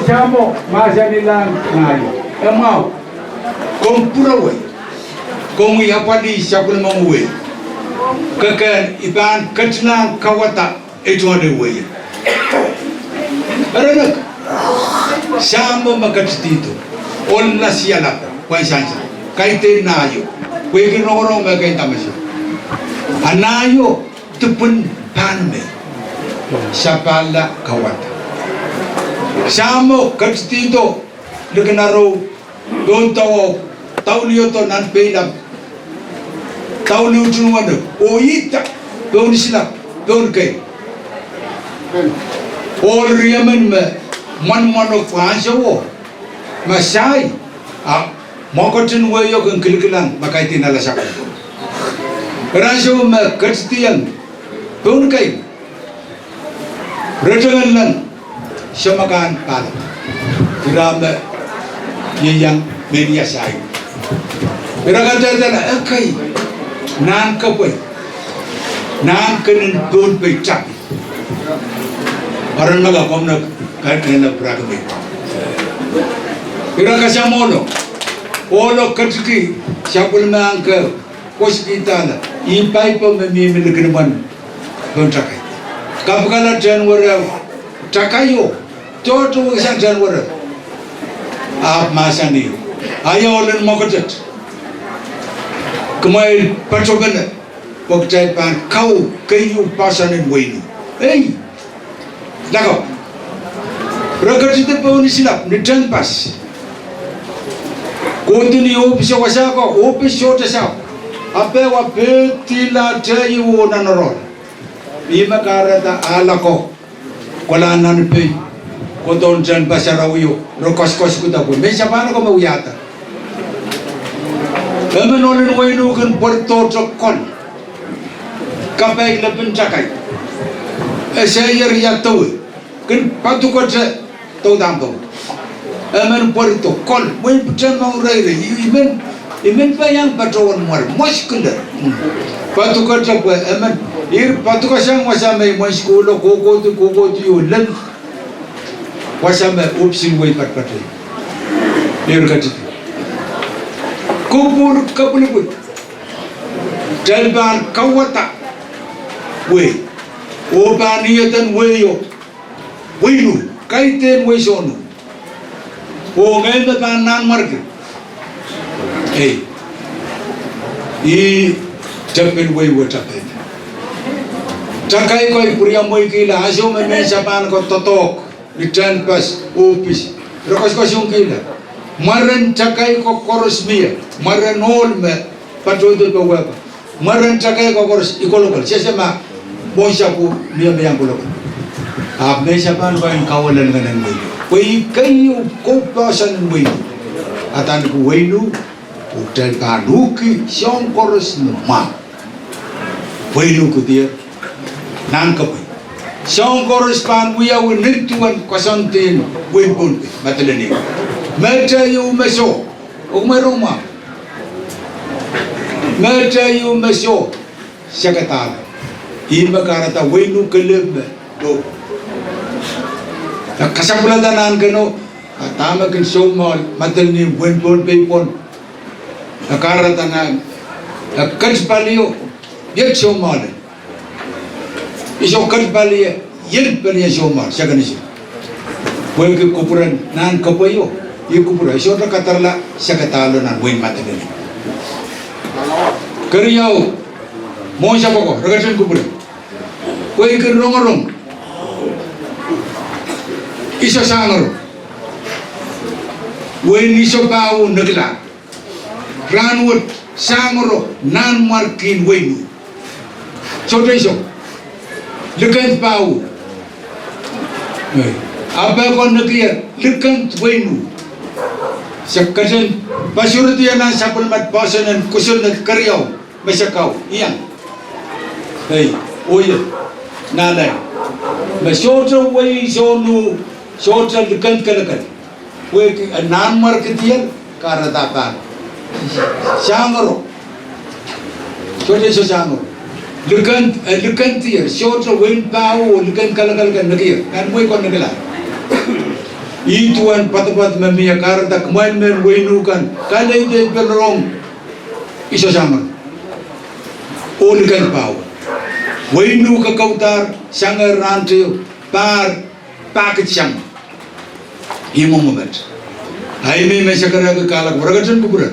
Sahmo mahsanihla ngehi, e mwahu, komw pwurewei, komwi apwalih sapwellimomwi wehi. Kekehn I pahn ketilahng kauwada ei tungoal wehi. Erenek, Sahmo me ketidihdo, ohl lasialap, pwehn sansal, kaidehn nahio, pwehki rongorong me kein dahme soh. A nahio dipwen pahn me sapahlala kauwada. Sahmo ketidihdo, likin arou, pohn dawo, dauliodo nan peilap, dauliutin wene, oh ihte, pohn isilap, pohn kei. Ohl riemen me mwoanmwoanok pwe ansowo, me sai, a mwokotin wehio kin kilikilang me kaidehn ala sapwellime. Ira ansowo me ketidiong pohn kei. Retengen leng, sohte kan pahla. Ira me ieiang mehnia sai. Ira kadehde la, ekei, nahn kepwe, nahn kenen Pohnpei tapi. Paren maka komw nek, kaidehn la pwuraki me. Ira kasamwohlo, ohlo ketiki sapwellime ahng ke koasoiahda, ih paipo me mihmi likin imwen pohn takai. Kapikala tehnwareo, takaio, tohto wekisang tehnwareo. Ahpw mahsanih, aio, ohl en mwokotet, kumwail patopene, pwe kitail pahn kau keieu poahsoan en wehin. Ei, lakapw. Re ketidi pohn isilap ni tehnpas. Kohdi ni ohpis wasa ko, ohpis sohte sahpw. Ape wa pil dihla tehieu oh nan oarol. Ih me kahrehda ala ko kolahng nan pei, kohdohn tehnpas sarawio, re koasoakoasoia pwe mehn sapahl ko me wiahda. Emen ohl en wehin kin pweridohte kol, kapai lepin takai. Eseier ia dewe, kin padukete doudahn pwung. Emen pwerido kol, mwein pwutak me ureire, i men, i men pahn iang patohwan mwar, mwoskile. Padukete pwe emen, ih padukasang wasa me imwen sukuhlo, kohkohdi, kohkohdi oh lel. Wasa me ohpis en wehi patpatei. Ih ketidi. Kupwur kepwilipwil. Kitail pahn kauwada wehi. Oh pahn ieden wehio. Wehin uh, kaidehn wehi soangen uh. Oh ngehi me pahn nanmwarki. Ei. Ih tepin wehi wet ape. Takai ko I pwuriamweikihla, ansou me mehn sapahl ko doadoahk ni tehnpas, ohpis, re koasoakoasoiakihla. Mwaren takai ko koaros mie, mwaren ohl me patohdo pwe wehwe. Mwaren takai ko koaros I kolokol, sehse ma mwohn sapwellime iang kolokol. Ahpw mehn sapahl ko en kaweid lel ngehnen wehin. Pwe ih keieu kou poahsoan en wehin. Adaneki wehin uh, oh kitail pahn uhki soahng koaros me mwahu. Wehin uh ketier, nahn kepwe. Soahng koaros pahn wiawi nin duwen koasoandi en wehin Pohnpei, Madolenihmw. Mehte ieu me soh, oh kumwail rong mwahu. Mehte ieu me soh, sekadala. Ih me kahrehda wehin uh kelehpw me, oh. E kasapwalahda nahnkeno, a dahme kin soumwahu, Madolenihmw, wehin Pohnpei pwon. E kahrehda nan, e ket pali o, iet soumwahu. Iso ket pali e, iet pali e soumwahu, second iso. Pwehki kupwuren nan kepwe o, ih kupwure, e sohte kadarala sekadahlo nan wehin Madolenihmw. Keriau, mwohn sapwoko, re ketin kupwure. Pwehki rongorong. Iso sangoro. Wehin iso pahu nekilahr. Rahnwet sangoro nanmwarkien wehin uh. Sohte iso. Likend pahu. Eh. Ahpw pwehki nekier, likend wehin uh. Se ketin pasuridi nan sapwellimatail poahsoan en kosonned keriau. Me se kau, iang. Ei, oie, nahla. Me sohte wehi, sohte nuh, sohte likend kelekel. Pwehki, eh, nanmwarkidi iang, kahrehda pahn. Sangoro. Sohte iso sangoro. Likend, eh, likend iang, sohte wehin pahu, likend kelekel kan nekier. Nan wehi ko nekilahr. Ih duwen poadopoad me mie kahrehda kumwail mehn wehin uh kan. Kaleidei pelorong. Iso sangoro. Oh likend pahu. Wehin uh kakaudar, sang rahn teieu, pahr, pahkid sang. Ih mwomwe met. Ahi me me se kahrehki kahlap, re ketin kupwure.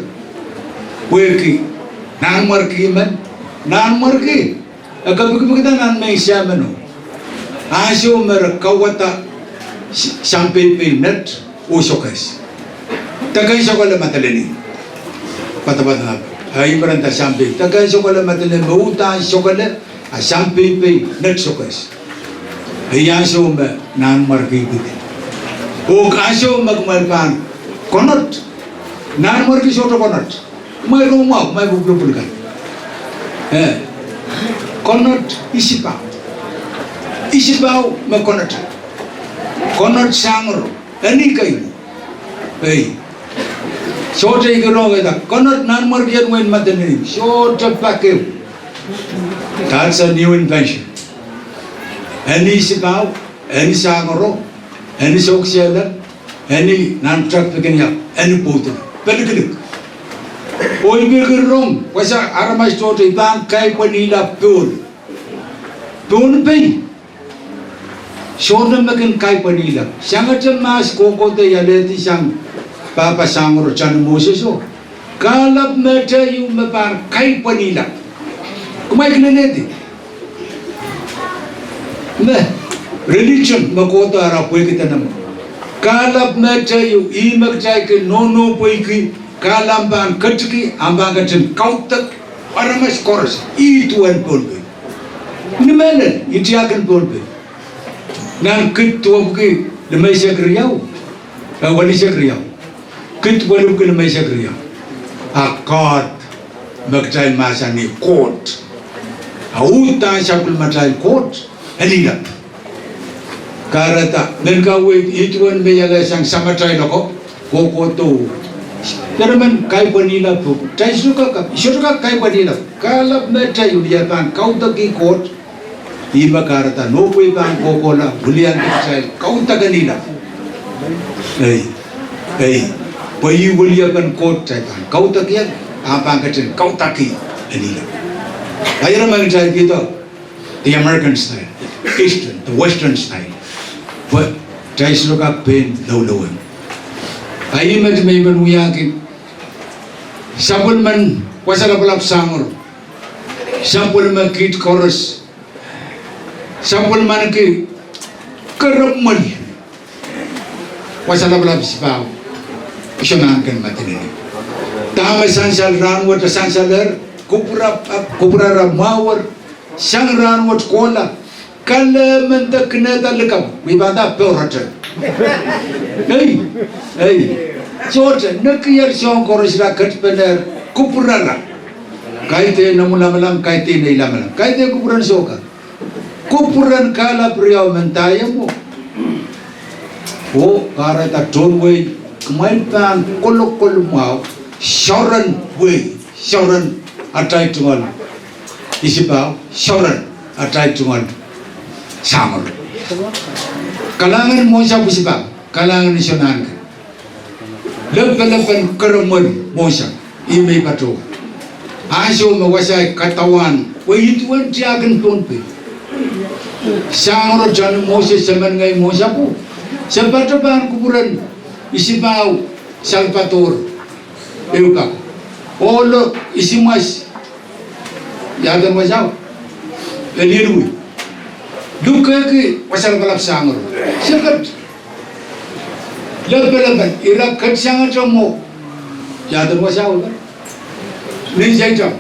Pwehki, nanmwarki men, nanmwarki. E kepikipikda nan mehn Sahmo. Ansou me re kauwada s-, sampei pei net oh sokehs. Deke sokehla Madolenihmw. Poadopoad nan. Ei, perenda sampei. Deke sokehla Madolenihmw, me uhdahn sokehla, a sampei pei net sokehs. Ei ansou me nanmwarki pwiki. Oh ansou me kumwail pahn konot. Nanmwarki sohte konot. Kumwail rong mwahu, kumwail pwupwulopwul kan. Eh. Konot isipahu. Isipahu me konot. Konot sangoro. Eni kei. Ei. Sohte ih ke rong eda. Konot nanmwarkien wehin Madolenihmw. Sohte pak ehu. That's a new invention. Eni isipahu, eni sangoro, eni sohkisehla, eni nan pwutak pekin iang, eni pwoud, pelikilik. Oh I pil kin rong, wasa aramas tohto I pahn kaipwenihla pohl. Pohl pei. Sohte me kin kaipwenihla. Sangete mahs kohkohdo I alehdi sang pahpa sangoro Tani Moses o. Kahlap mehte ieu me pahn kaipwenihla. Kumwail kin lelehdi. Me, religion me kohdo ara pwehki dene me. Kahlap mehte ieu, ih me kitail kin nohnohpweiki, kahlap pahn ketiki, ahpw pahn ketin kaudok, aramas koaros, ih duwen Pohnpei. Ni mehlel, I tiahk en Pohnpei. Nan kid duwepwiki limeisek riau, eh, welisek riau. Kid weluwki limeisek riau. A Koht, me kitail mahsanih Koht. A uhdahn sapwellimatail Koht, en ilap. Kahrehda, men kaweid, ih duwen me I ale sang samatail oko, kohkohdo. Deremen kaipwenihla pwuhk, kitail sohte kak, sohte kak kaipwenihla. Kahlap mehte ieu, I pahn kaudok Koht, ih me kahrehda nohpwei pahn kohkohla, wiliandi kitail kaudok en ilap. Ei, ei, pwe ih weliepen Koht kitail pahn kaudok ie, ahpw pahn ketin kaudok en ilap. Ahi ire me kitail kihdo, the American style, Eastern, the Western style. Pwe kitail sohte kak pein loulou en. Ahi met me I men wiahki, sapwellimen wasa lapalap sangoro. Sapwellimen kid koaros. Sapwellimanki keremwel wasa lapalap isipahu. Iso nahnken Madolenihmw. Dahme sansal rahnwet, sansalehr, kupwura, kupwurara mwahuer, sang rahnwet kohla, kalehmen de kinehda likapw, wipanda porote. Ei, ei. Sohte, nekier soahng koaros ira ketipenehr, kupwurara. Kaidehn nemwin lamalam, kaidehn nei lamalam. Kaidehn kupwuren sohka. Kupwuren kahlap riau men daiemwo. Oh, kahrehda tohn wehi, kumwail pahn kolokol mwahu, soaren wehi, soaren atail tungoal isipahu, soaren atail tungoal sangoro. Kalahngan mwohnsapw isipahu, kalahngan iso nahnken. Lepelepen keremwel mwohnsapw. Ih me I patohwan. Ansou me wasaht kadauan, pwe ih duwen tiahk en Pohnpei. Sangro John Moses, se men ngehi Mosapwo. Se patohwan kupwuren Isipahu Salvador Eubako. Ohlo Isimwas, iaden wasao? Elielwi. Lukehki wasa lapalap Sangro. Se ket. Lepelepen, ira ket sangete mwo. Iaden wasao? Ni seitam.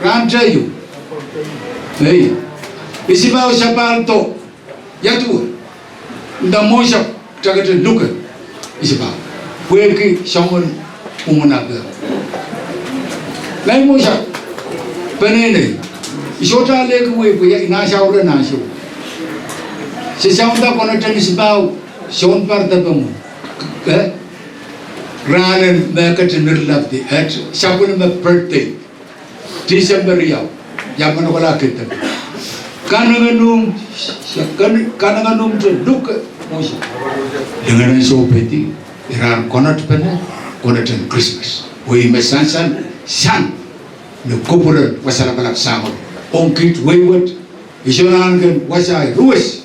Rahn tehieu. Ei. Isipahu Sapaldo. Ia duwe? Nda Mosapwo, kitail kete luke Isipahu. Pwehki soangen mwomwen ape. Ngehi Mosapwo. Peneinei. I sohte alehki wehi pwe ia, I nan saurehn ansou. Se sounda konehten Isipahu, sounpar depe mwo. Eh? Rahnen mehkot en irelapdi, eh, sapwellime birthday. Tisempe riau, ia mwo kohla kihda. Kanengamah, kan-, kanengamah te luke Mosapwo. Lingenen sohpeidi, ira konehng pene, konehng Krismas. Pwe ih me sansal, sang, ni kupwuren wasa lapalap Sangro. Ong kiht wehi wet, I sohte anahne ken wasahi, ruwes.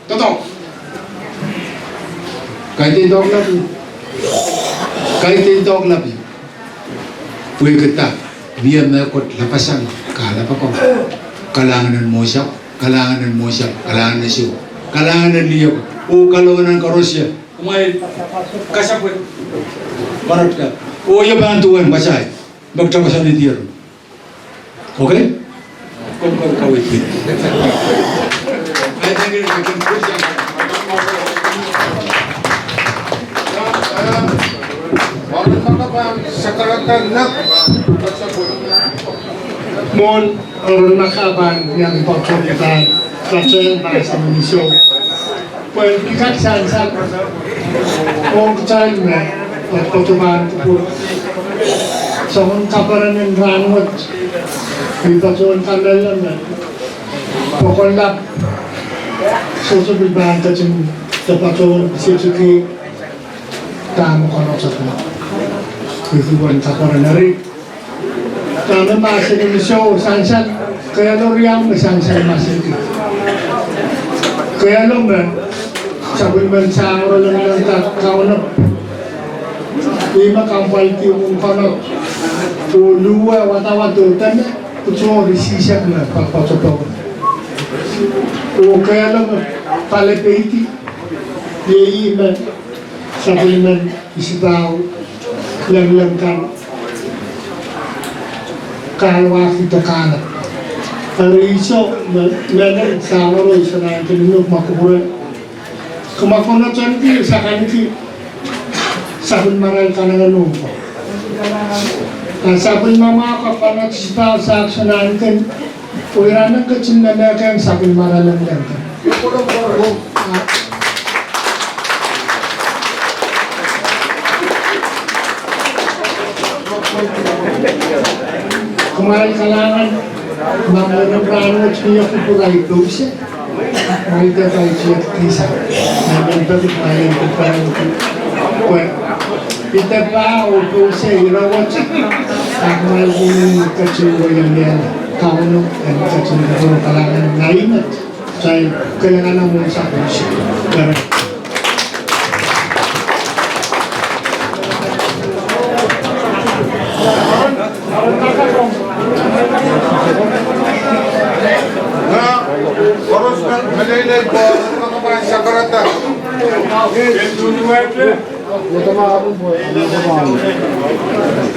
Doadoahk. Kaidehn doadoahk lapalap. Kaidehn doadoahk lapalap. Pwehki dah? Mie mehkot lapasang, kalapw ako. Kalahngan en Mosapwo, kalahngan en Mosapwo, kalahngan en Sises, kalahngan en Liho, oh kalohngan en koaros. Kumwail kasapwe. Pahn aka. Oh, ia pahn duwen wasahi. Mek tawasani dier. Okay? Komw, komw kaweid. I think it, it can put them. Mwohn Aaron Maka pahn iang patohwan pahn patehng mahsen en Sises. Pwe I kak sansal ong kitail me patopato pahn kupwur. Soangen kaperen en rahnwet, I patohwan kamehlele me pokon lap sohte pil pahn ketin de patohwan sehse ki dahme koaros akan. I pil pahn kaperen eri. Dahme mahsen en Sises sansal, kehlo riau me sansal mahsen. Kehlo me sapwellimen Sangro Lengleng kan kaunop. Ih me kampwaldi mwohn koaros. Oh luwe wadawad oh dene, patohwan risihsek me patopato. Oh kehlo me palepeidi, iei ih me sapwellimen Isipahu Lengleng kan kahlwahkihda kahlap. Eri I soh me, me, me Sangro I soangen kin inouk ma kupwure. Kumwa konehng ki, sakaniki sapwellimarail kanengamah. A sapwellimamwahu ka konehng Isipahu Sangro I soangen kin. Pwe ira me ketin mehkehng sapwellimarail Lengleng kan. Kumwail kalahngan, ma mwurin rahnwet mie kupwur ahi pousehla. Ahi dehpa I tiek dihsa. Ahi dehpa I tiek dihsa. Pwe I dehpa oh pousehla ire wet. Ahmw mwahngih ketin wia mie Kauno en ketin kupwur kalahngan ngehi met. Sai, kalahngan mwo sapwellime.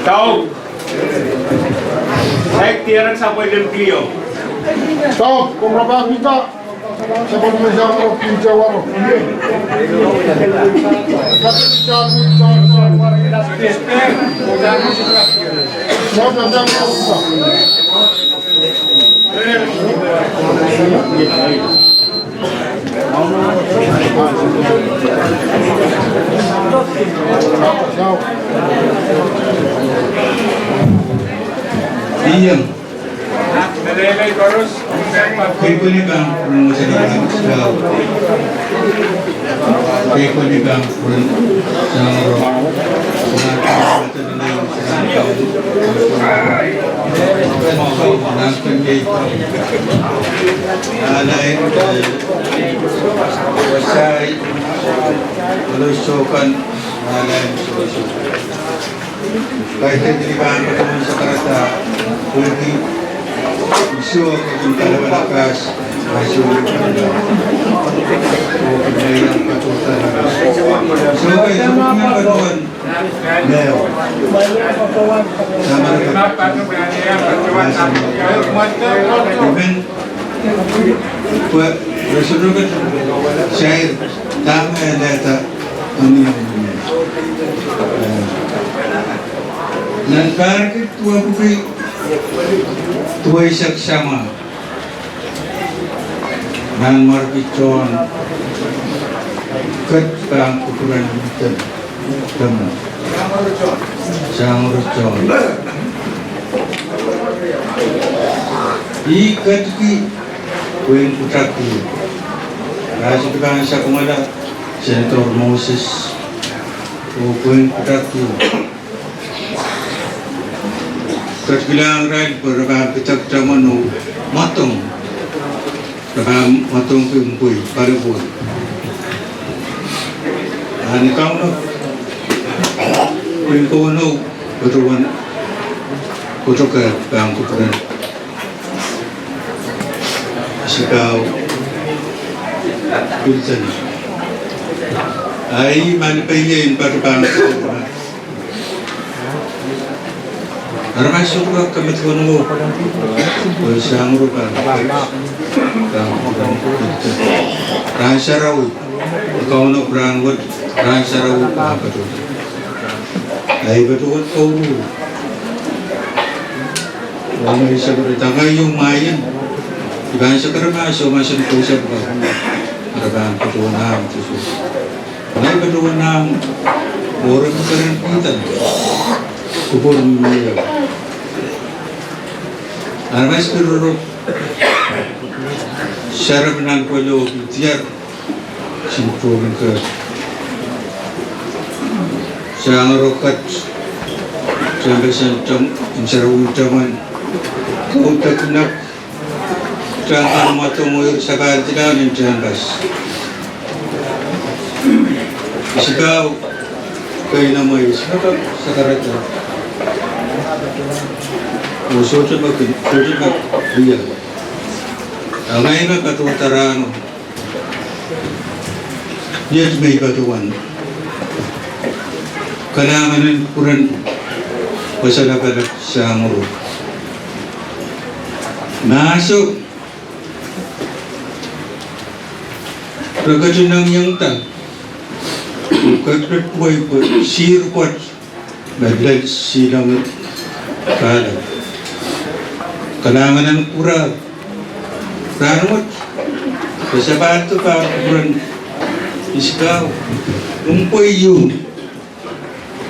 Tau. Saik diarek sapwellime Clio. Tau, komw rapahki Pita. Sapwellime Sangro Pita waro. Iyong. Keiko ni kan, keiko ni kan, Nan pahr kid duwepwiki duweisek samwa, nan mwarki Sohn, ket pahn kupwuren Wilson Temon, Sangro Sohn. Ih ketki pwihn pwutak ieu. Rasik pahn sapwungala Senator Moses oh pwihn pwutak ieu. Ketikilahng irail pwe re pahn pidek Temon oh mwadong, re pahn mwadongki mpwei paliwar. A ni Kauno pil kohno, patohwan, patohwan pahn kupwuren Isipau Wilson. Ai malipe ie en patohwan pahn kupwuren. Aramas sohte kak kameduwen wo, pwe Sangro pahn, pahn, rahn sarawi, Kauno rahn wet, rahn sarawi pahn patohwan. Ai patohwan kouruhr. Ong ei sekere tangai ieu maien, I pahn sekere ma soh masen kousapw kan, ara pahn patohwan ahmw tusu. Ngehi patohwan ahmw, oh re keren pihda kupwur mie. Aramas pil roro sarawi nan pwelo pil diar, sin pwuren ket. Sangro kat, tehnpas en Tem, en sarawi Temon, kaudokinek, Temon mwadong oh sapahl dilaun en tehnpas. Isipau, keinemwe Isipau, sakarada. Oh sohte me kin, sohte me wia. A ngehi me patohda rahno. Iet me I patohwan. Kalahngan en kupwuren wasa lapalap Sangro. Mahso, re ketin iang iang da, oh ketiket pwei pwe sihr pwoat me lel silangi kahlap. Kalahngan en kupwur, rahn wet, re sapahl de pahn kupwuren Isipau, mpwei ieu,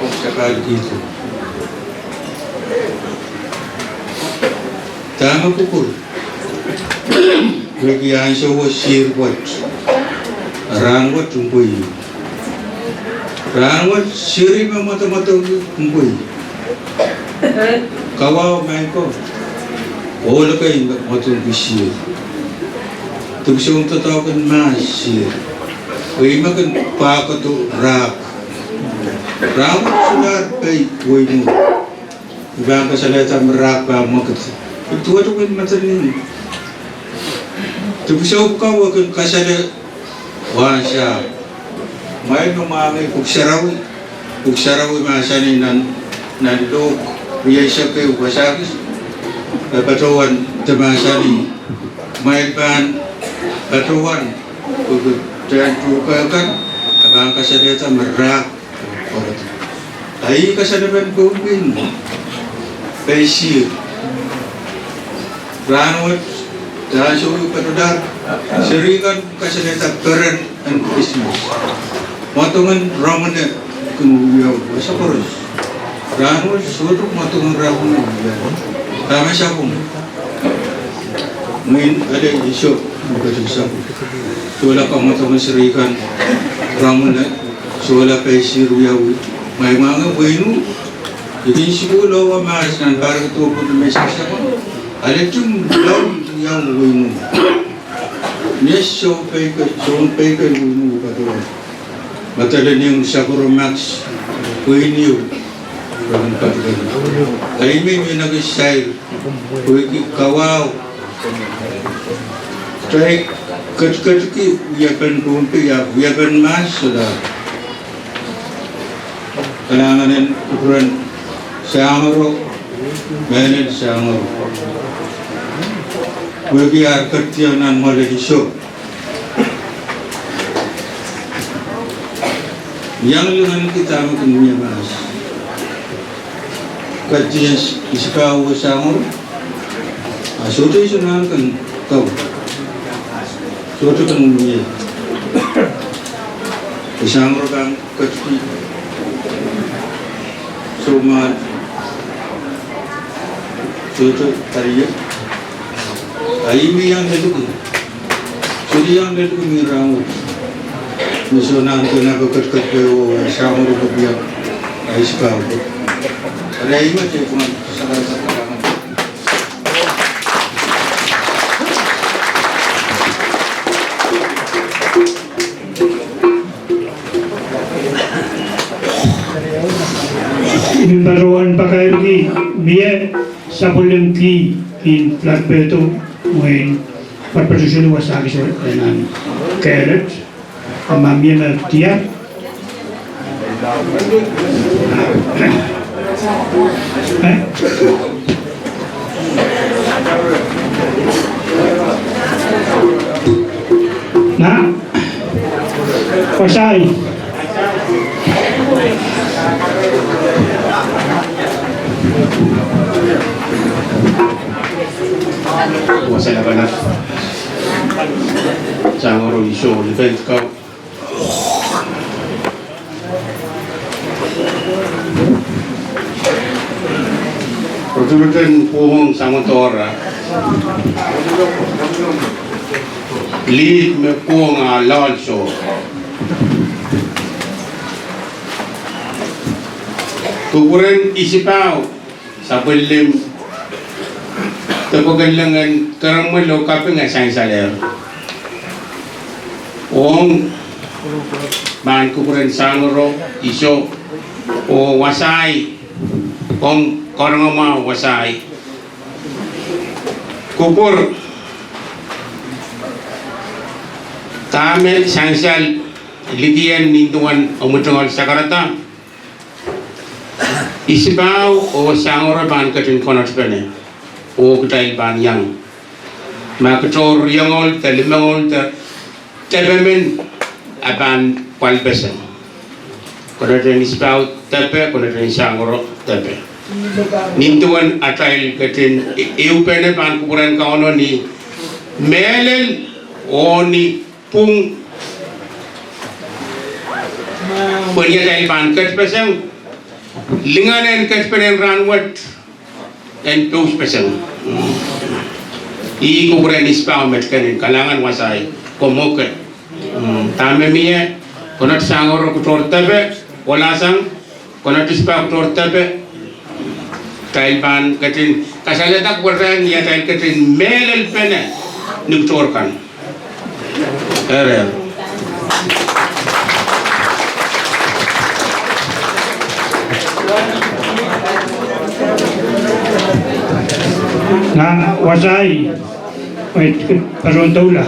oh sapahl kihdo. Dahme kupwur? Pwehki ansou sihr pwoat, rahn wet mpwei ieu. Rahn wet sihr me mwadamwadong mpwei. Kawahu, Michael, ohl kei me mwadongki sihr. Dipwisou doadoahk en mahs sihr. Pwe ih me kin pahkodo rahk. Rahn wet solahr pei wehi mwuhr. I pahn kasalehda me rahk pahn mwekid. Pil duwehte pwihn madening. Dipwisou pwuka wet kin kasale wasa. Mwail me mwahngih Pwuhk Sarawi, Pwuhk Sarawi mahsanih nan, nan Luk rieisek ehu wasa kis, e patohwan de mahsanih, mwail pahn patohwan, pwehki tehn tuhke kan, e pahn kasalehda me rahk. A ih kasalepen pwihn pei sihr. Rahn wet, de ansou patohdahr, seri kan kasalehda peren en Krismas. Mwadongen Romine kin wia wasa koaros. Rahn wet sohte mwadongen Romine wia. Dahme sapwung? Mwein ale iso, mwein ketin sapwung. Sohla kamwadongen seri kan Romine, sohla pei sihr wiawi. Mwail mwahngih wehin I kin sukuhl oh mahs nan pahr kadauhpwuo me sehse ko. Alehdi mwohn lao iang wehimwi. Ni sounpei kei, sounpei kei wehimwi patohwan. Madalen iang sapworo mahs, pwe ieu. Patohwan. Ahi me mie naki sair, pwehki kawahu. Kitail ketiketki wiepen Pohnpei, wiepen mahs, la. Kalahngan en kupwuren Sangoro, mehlel Sangoro. Pwehki ar ketido nan mwoaled iso. Iang linganki dahme kin mie mahs. Ketido Isipau oh Sangoro. A sohte iso nan kan kau. Sohte kan mie. Sangoro kan ketikihdo. Soumahn. Sohte karier. Ahi me iang lelki. Sohte iang lelki mi rahnwet. Me soh nan kan ahpw ketiket pwe oh Sangoro kopiak. Ahi Isipau. Ari ahi me te pwon sarawi sarawi. I men patohwan pakairki mie sapwellime kihkihn flag photo mwein patopato seli wasa kis nan kehl et. Ahpw ma mie me diar. Eh? Na? Wasai. Wasai lapalap. Sangoro iso, defense kau. Rotorot en pwohng Samodora. Lihd me pwohng a loalso. Kupwuren Isipau. Sapwellime depwekellime en keremwel oh kaping e sansalehr. Ong pahn kupwuren Sangoro iso oh Wasai, komw karonge mwahu Wasai. Kupwur dahme sansal likien nin duwen omw tungoal sakarada. Isipau oh Sangoro pahn ketin konetpene, oh kitail pahn iang. Ma kitohr riengoal de limengoal de depe men, a pahn pwalpeseng. Koneten Isipau depe, koneten Sangoro depe. Nin duwen atail ketin e-, ehupene pahn kupwuren Kauno ni mehlel oh ni pwung. Pwe ni atail pahn ketipeseng, lingan en ketipenen rahnwet en pousepeseng. Ih kupwuren Isipau met kenen. Kalahngan Wasai, komw okay. Mm, dahme mie, konet Sangoro kitohr depe, ohlahsang, konet Isipau kitohr depe. Kitail pahn ketin kasalehda kupwuren ni atail ketin mehlelpene ni kitohr kan. Eri. Nan Wasai, wait, pahn doula.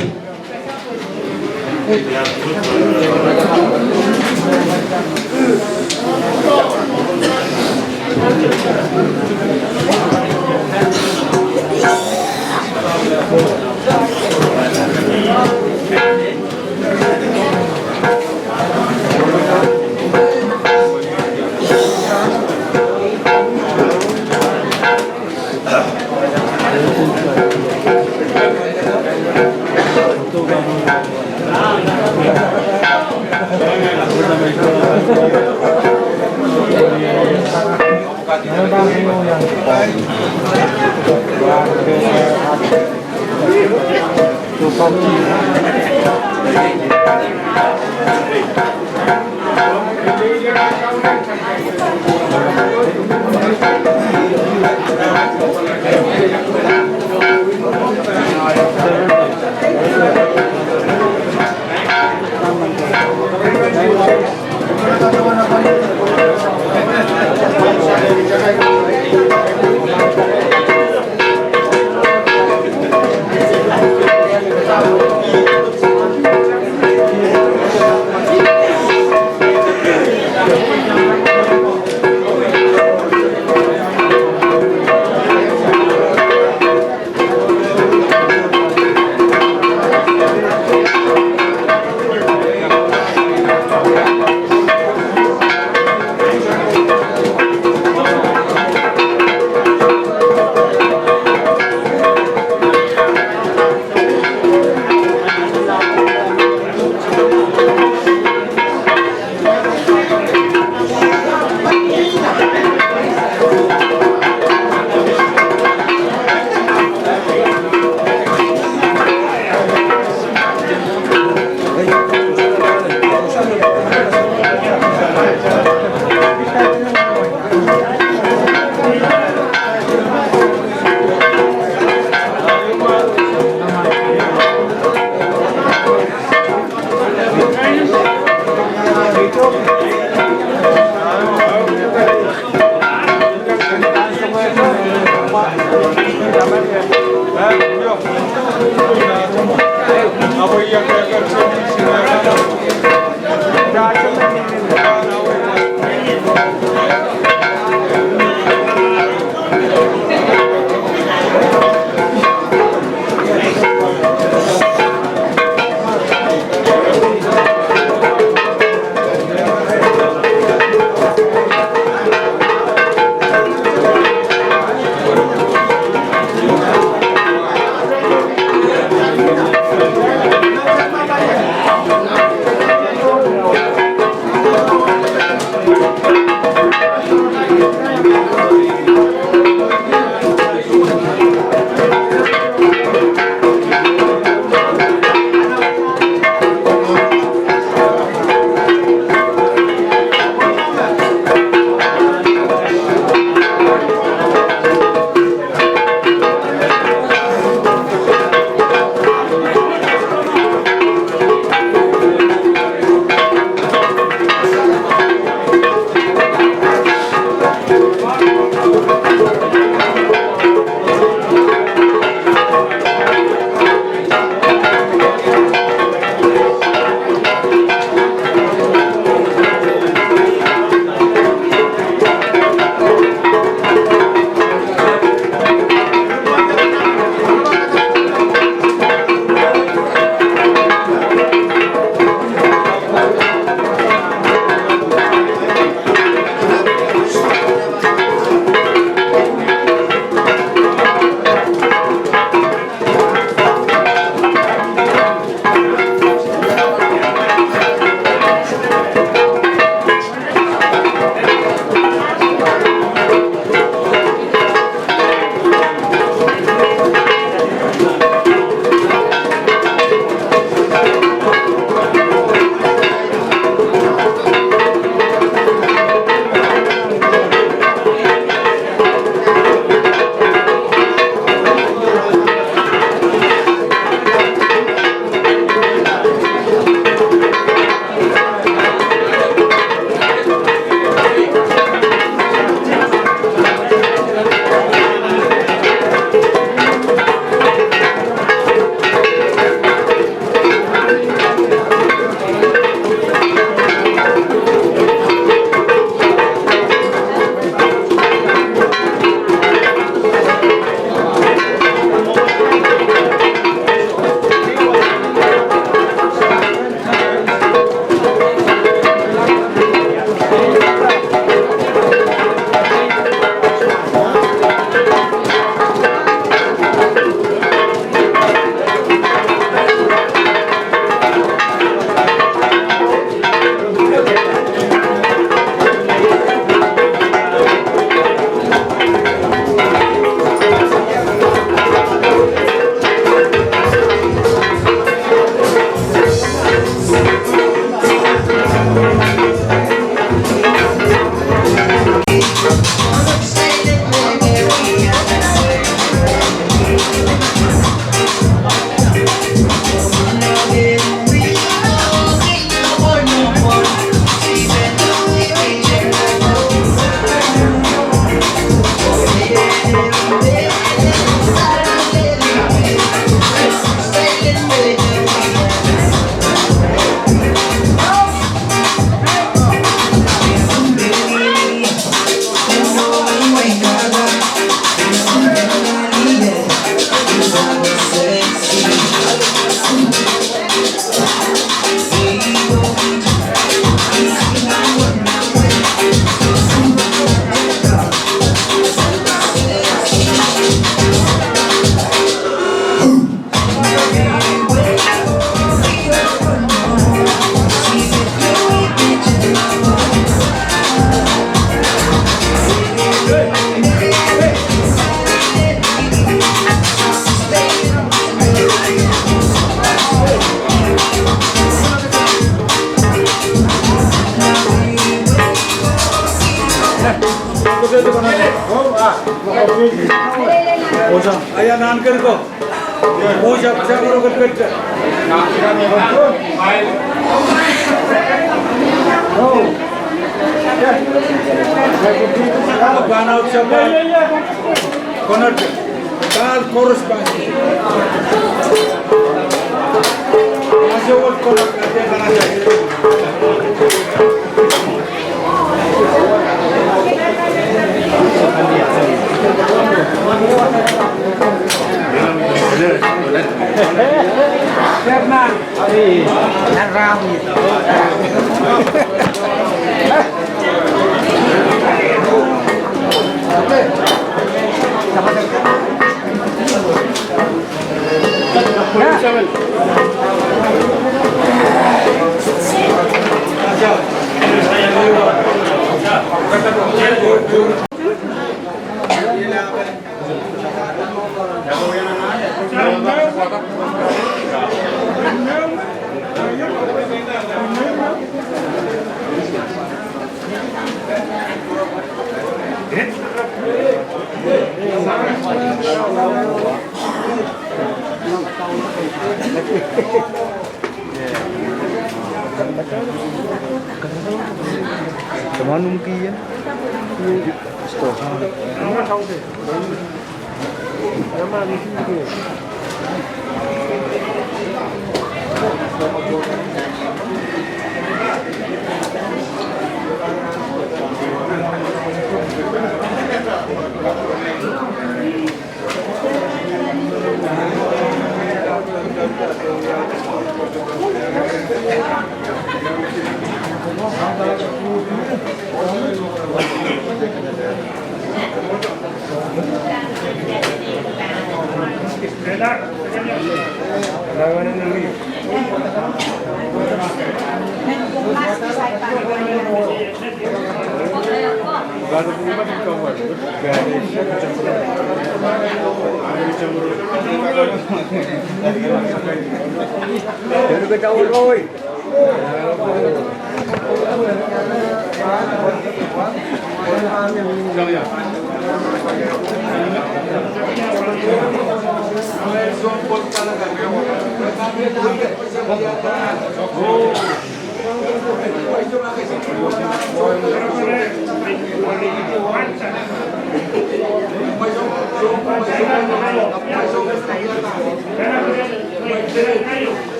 Pahl koaros pahn.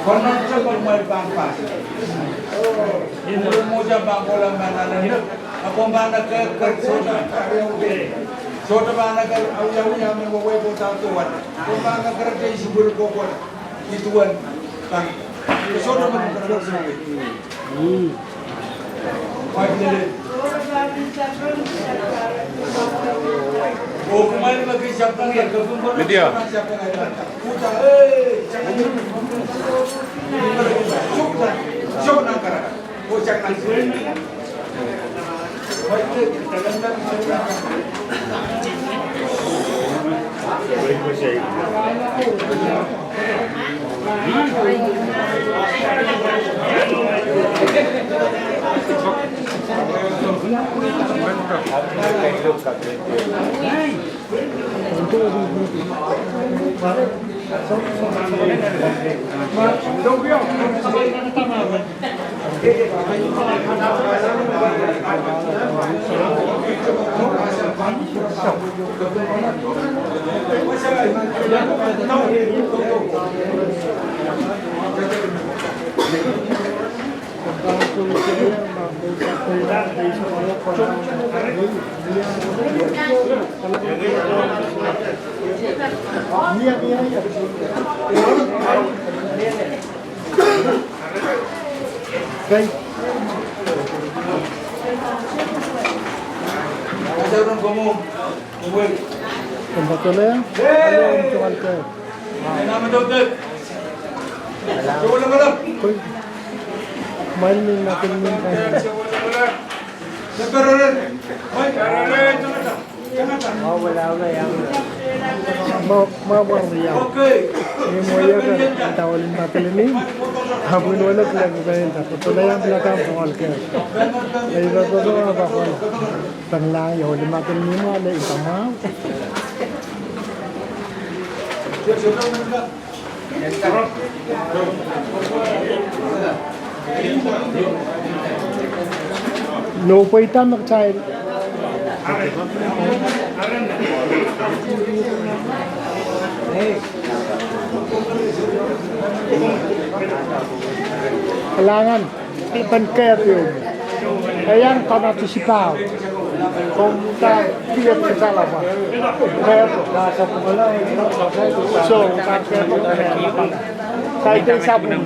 Konehng tepel mwein pahn pas. Ih mwurin Moses pahn kohla mananen, a komw pahn ekerker sohte. Sohte pahn eker awiawi a men wehwehki pohn dahme wet. Komw pahn ekerker teisin pwurodo kohkohla. Ih duwen pahn. Sohte men ekerker sohte. Media. Ma, ma wia. Ni mwoieke, ta weli makelini. Apwin wele kila kipenda. Kotolaiang pila kam tongol ke. Ei, kotolaiang pila kam. Penglang ia weli makelini ma le ita ma. No pweida me kitail kalahngan. Pen kehp ehu. E iang kanato sipahu. Komw da kiet kesalawa. Kehp. So, kan kehp. Saide sapun.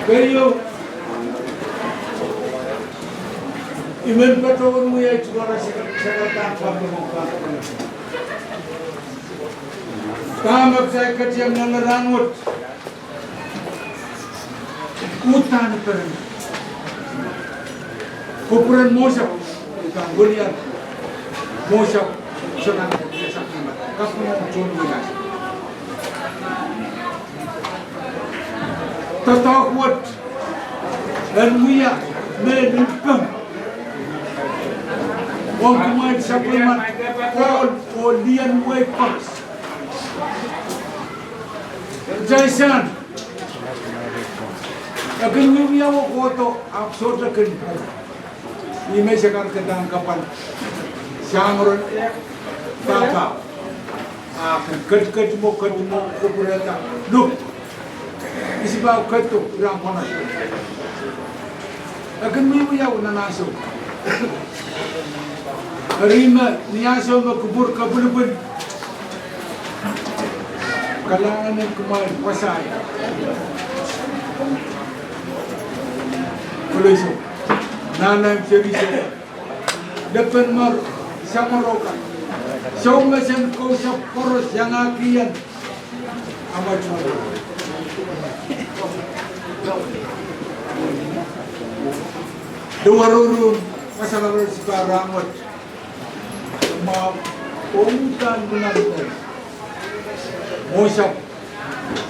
Keieu, I men patohwan wiahda sehse, sehse dahme kitail ketin nan rahn wet. Uhdahn peren. Kupwuren Mosop, uhdahn welian Mosop, soangen sapwellime, kaping en tohn wiahda. Doadoahk wet en wia mehn mpeng ong kumwail sapwellimen ohl oh lien wehi koaros. Kitail sang, e kin wiewia oh kohdo ahpw sohte kin. Ihme se kak kihda kapwal sang ren pahpa. A kin ketiket mwo, ketiket mwo, kupwurehda, look, I sohte pahn ketido, I pahn koaros. E kin wiewia nan ansou. Eri me ni ansou me kupwur kapwilipwil, kalahngan en kumwail wasaht. Koloi sou. Nan ahmw seri sou. Lepen mwo, samworo kan. Sou me sen kousapw koaros iangahki ien. Amwail mwo. Duwaroron kasarawi sipah rahnwet. Ma ong uhdahn mwohn mwohn mwohn sapw,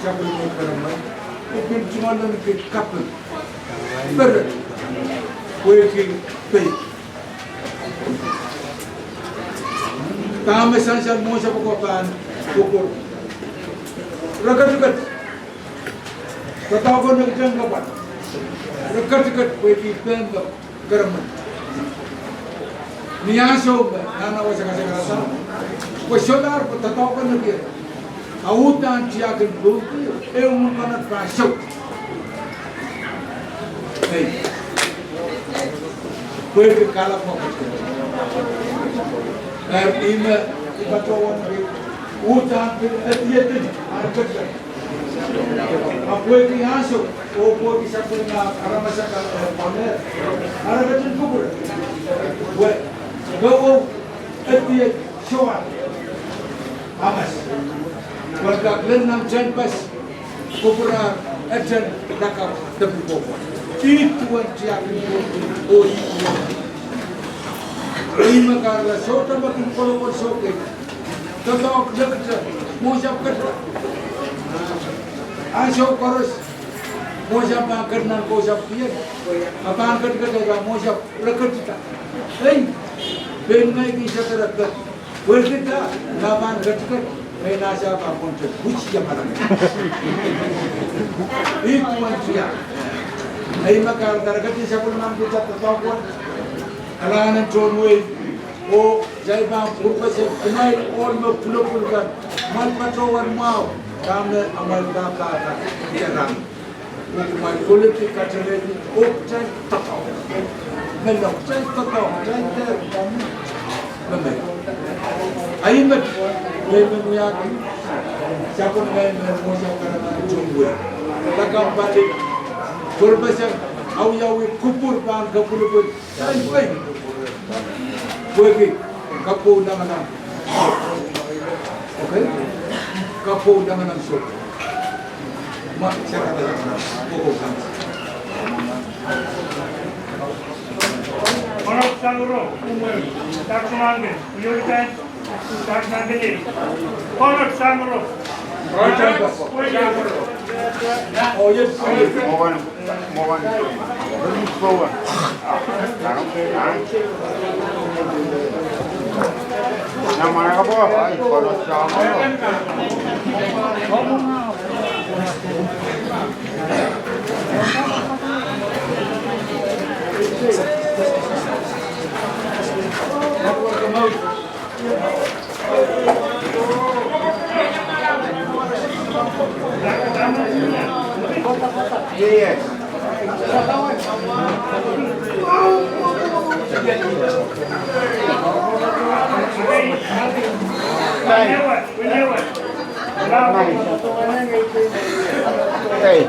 sapwellime karaman, I pil tungoaleniki kaping. Pere, pwehki pei. Dahme sansal mwohn sapw ko pahn kupwur. Re ketiket. Doadoahk en ekiten kapwa. Re ketiket pwehki pehmpe karaman. Ni ansou me nahna wasa kasakalasa, pwe solahr pwe doadoahk en ekei. A uhdahn tiahk en pwurki, ehu mwohn mwohn pahn sou. Ei. Pwehki kalap mwo ketiket. Eri ihme, I patohwan pil, uhdahn pil, eh, iei pil, ah, ketiket. A pwehki ansou, oh pwehki sapwellime aramas akan, eh, pahn, ara ketin kupwure. Pwe, pwe, oh, eh, iei, soan. Aramas. Pwe kak lel nan tehnpas, kupwur, eden lakapw de pwukoa. Ih duwen tiahk en pwurki, oh ih duwen. Ihme kahrehla sohte me kin kolokol soh kei. Doadoahk lekte, mwohn sapw ketiket. Ansou koaros, mwohn sapw pahn ket nan kousapw kien. A pahn ketiket, a mwohn sapw re ketida. Ei, pein ngehi kin sehse re ket. Pwehki dah, ma pahn ketiket, me nasa pahn kontek, which ia maram. Ih duwen tiahk. Ei, ma kahrehda re ketin sapwellimanki doadoahk wet. Kalahngan en tohn wehi. Oh, kitail pahn pwurpeseng, kumwail ohl me pwulopwul kan, kumwail patohwan mwahu, dahme amwail kak, kak, kak, ia rang. Oh kumwail koledi, katerehdi, oh kitail doadoahk. Menlau, kitail doadoahk, kitail dehr, dahme, me, me. Ahi met, me, me wiahki, sapwellime, me, mwohn sapw karaman tohn wehi. Lakapw pali, pwurpeseng, awiawi kupwur pahn kapwilipwil. Pwehki kapwou lamalam. Okay? Kapwou lamalam soh. Ma, sehse lamalam. Kapwou kan. Konot Sangro. Tax Mountain. Yuritan. Tax Mountain. Konot Sangro. Oh, yes. Hey.